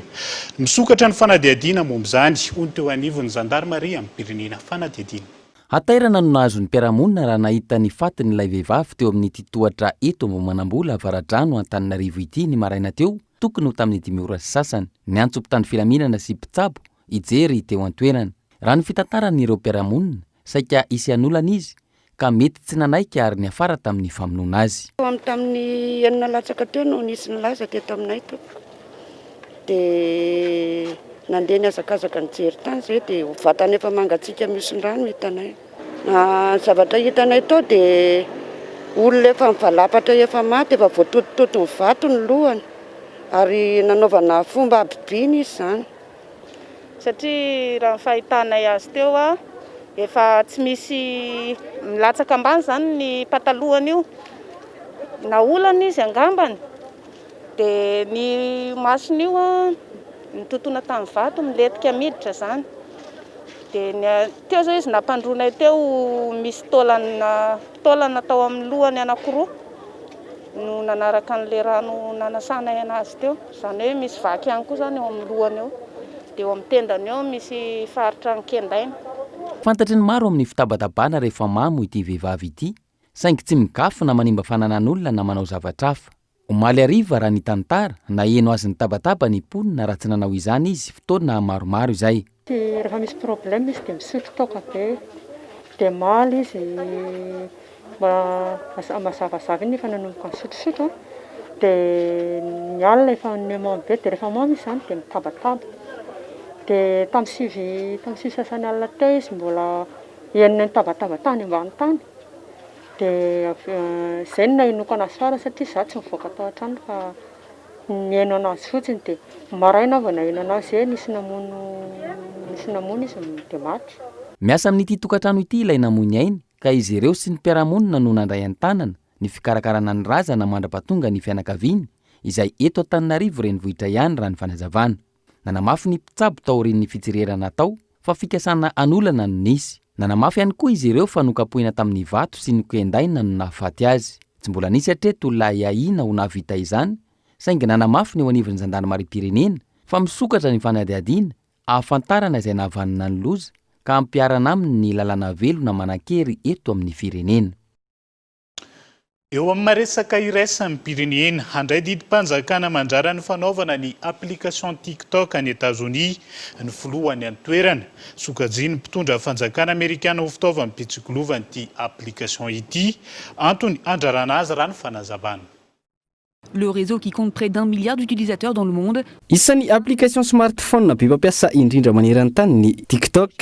Misokatra ny fanadihadiana momba izany, hoy ny teo anivon'ny zandarimariam-pirenena. Fanadihadiana. Hatairana no nahazo ny mpiara-monina raha nahita ny fatin'ilay vehivavy teo amin'ity tohatra eto Ambohimanambola Avaradrano Antananarivo ity ny maraina teo, tokony ho tamin'ny dimy ora sy sasany. Niantso mpitandro filaminana sy mpitsabo hijery teo an-toerana. Raha ny fitantaran'ireo mpiara-monina, saika hisy hanolana izy ka mety tsy nanaiky ary niafara tamin'ny famonoana azy. Teo amin'ny tamin'ny enina latsaka teo no nisy nilaza teto aminay tompoko. Dia nandeha nihazakazaka nijery tany izahay dia vatana efa mangatsiaka mihosin-drano hitanay. Ny zavatra hitanay tao dia olona efa mivalapatra efa maty, efa voatotototon'ny vato ny lohany ary nanaovana fomba habibiana izy izany. Satria raha ny fahitanay azy teo, efa tsy misy milatsaka ambany izany ny patalohany io. Naolana izy angambany dia ny masony io nitontona tamin'ny vato, milentika miditra izany. Dia ny teo izao izy nampandroanay teo misy taolana taolana tao amin'ny lohany anankiroa no nanaraka an'ilay rano nanasanay anazy teo. Izany hoe misy vaky ihany koa izany eo amin'ny lohany eo. Dia eo amin'ny tendany eo misy faritra nikendaina. Fantatry ny maro amin'ny fitabatabana rehefa mamo ity vehivavy ity, saingy tsy migafy na manimba fananan'olona na manao zavatra hafa. Omaly hariva raha nitantara, naheno azy nitabataba ny mponina raha tsy nanao izany izy fotoana maromaro izay. Rehefa misy problème izy dia misotro toaka be, dia omaly izy mba mazavazava iny efa nanomboka nisotrosotro an, dia ny alina efa nimamo be, dia rehefa mamo izy izany dia mitabataba, dia tamin'ny sivy tamin'ny sivy sasany alina teo izy mbola henonay nitabataba tany ambany tany. Dia avy eo, izay no nahenoako an'azy farany satria izaho tsy nivoaka tao an-trano fa nihaino an'azy fotsiny dia maraina aho vao naheno an'azy hoe nisy namono nisy namono izy dia maty. Miasa amin'ity tokantrano ity ilay namoy ny ainy ka izy ireo sy ny mpiara-monina no nandray an-tanana ny fikarakarana ny razana mandra-pahatonga ny fianakaviany izay eto Antananarivo renivohitra ihany raha ny fanazavana. Nanamafy ny mpitsabo taorian'ny fitsirihana natao fa fikasana hanolana no nisy. Nanamafy ihany koa izy ireo fa nokapohina tamin'ny vato sy nokendaina no nahafaty azy. Tsy mbola nisy hatreto olona ahiahiana ho nahavita izany saingy nanamafy ny eo anivon'ny zandarimariam-pirenena fa misokatra ny fanadihadiana ahafantarana izay nahavanona ny loza ka hampiharana aminy ny lalàna velona manan-kery eto amin'ny firenena. Eo amin'ny resaka iraisam-pirenena, handray didim-panjakana mandrara ny fanaovana ny application TikTok any Etazonia ny filoha any an-toerana. Sokajian'ny mpitondra fanjakana amerikana ho fitaovam-pitsikilovana ity application ity. Antony handrarana azy raha ny fanazavana. Le réseau qui compte près d'un milliard d'utilisateurs dans le monde. Isan'ny application smartphone be mpampiasa indrindra maneran-tany ny TikTok.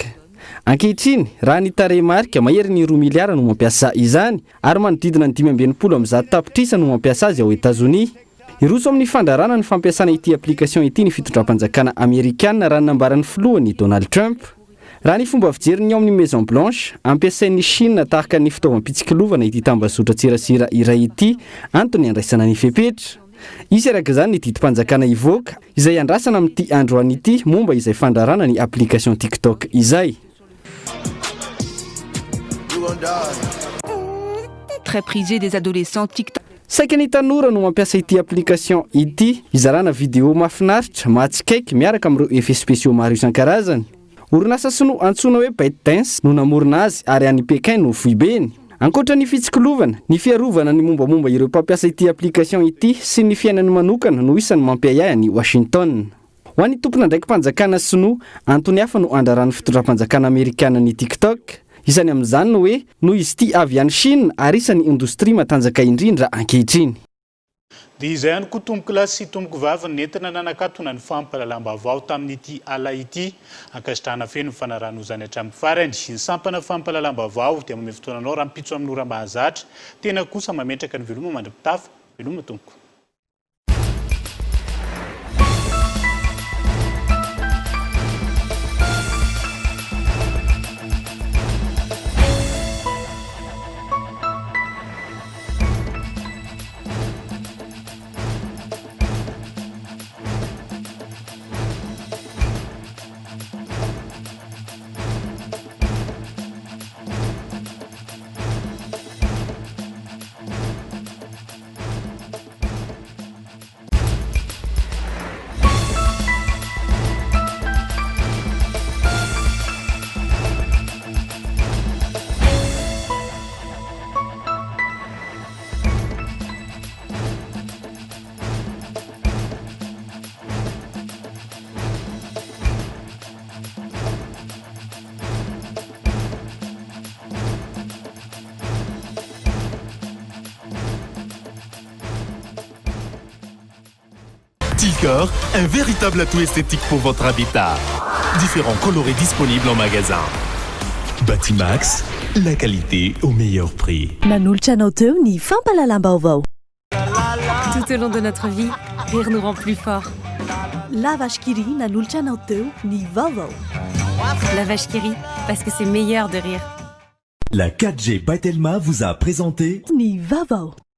Ankehitriny, raha ny tarehimarika, maherin'ny roa miliara no mampiasa izany, ary manodidina ny 165 tapitrisa no mampiasa azy ao Etazonia. Hiroso amin'ny fandrarana ny fampiasana ity application ity ny fitondram-panjakana amerikana raha ny nambaran'ny filohany Donald Trump. Raha ny fomba fijerin'ny ao amin'ny Maison Blanche, ampiasain'i Shina tahaka ny fitaovam-pitsikilovana ity tambazotran-tserasera iray ity, antony handraisana ny fepetra. Hisy araka izany ny didim-panjakana hivoaka, izay andrasana amin'ity androany ity momba izay fandrarana ny application TikTok izay. Très prisé des adolescents, TikTok. Saika ny tanora no mampiasa ity application ity hizarana vidéo mahafinaritra, mahatsikaiky miaraka amin'ireo effets spéciaux maro isan-karazany. Orinasa sinoa antsoina hoe ByteDance no namorona azy ary any Pékin no foibeny. Ankoatra ny fitsikilovana, ny fiarovana ny mombamomba ireo mpampiasa ity application ity sy ny fiainany manokana no isan'ny mampiahiahy an'i Washington. Ho an'ny tompon'andraiki-panjakana sinoa, antony hafa no andraran'ny fitondram-panjakana amerikana ny TikTok. Isany amin'izany ny hoe noho izy ity avy any Chine ary isan'ny indostria matanjaka indrindra ankehitriny. Dia izay ihany koa tompokolahy sy tompokovavy nentina nanakatona ny fampahalalam-baovao tamin'ity ala ity. Ankasitrahana feno ny fanarahana izany hatramin'ny farany. Ny sampana fampahalalam-baovao dia manome fotoana anao rahampitso amin'ny ora mahazatra. Tena kosa mametraka ny veloma mandra-pitafa. Veloma tompoko. Tilcor, un véritable atout esthétique pour votre habitat. Différents coloris disponibles en magasin. Batimax, la qualité au meilleur prix. Nanolotra anao teo ny fampahalalam-baovao. Tout au long de notre vie, rire nous rend plus forts. La Vache qui rit nanolotra anao teo ny vaovao. La Vache qui rit, parce que c'est meilleur de rire. La 4G by Telma vous a présenté Ny vaovao.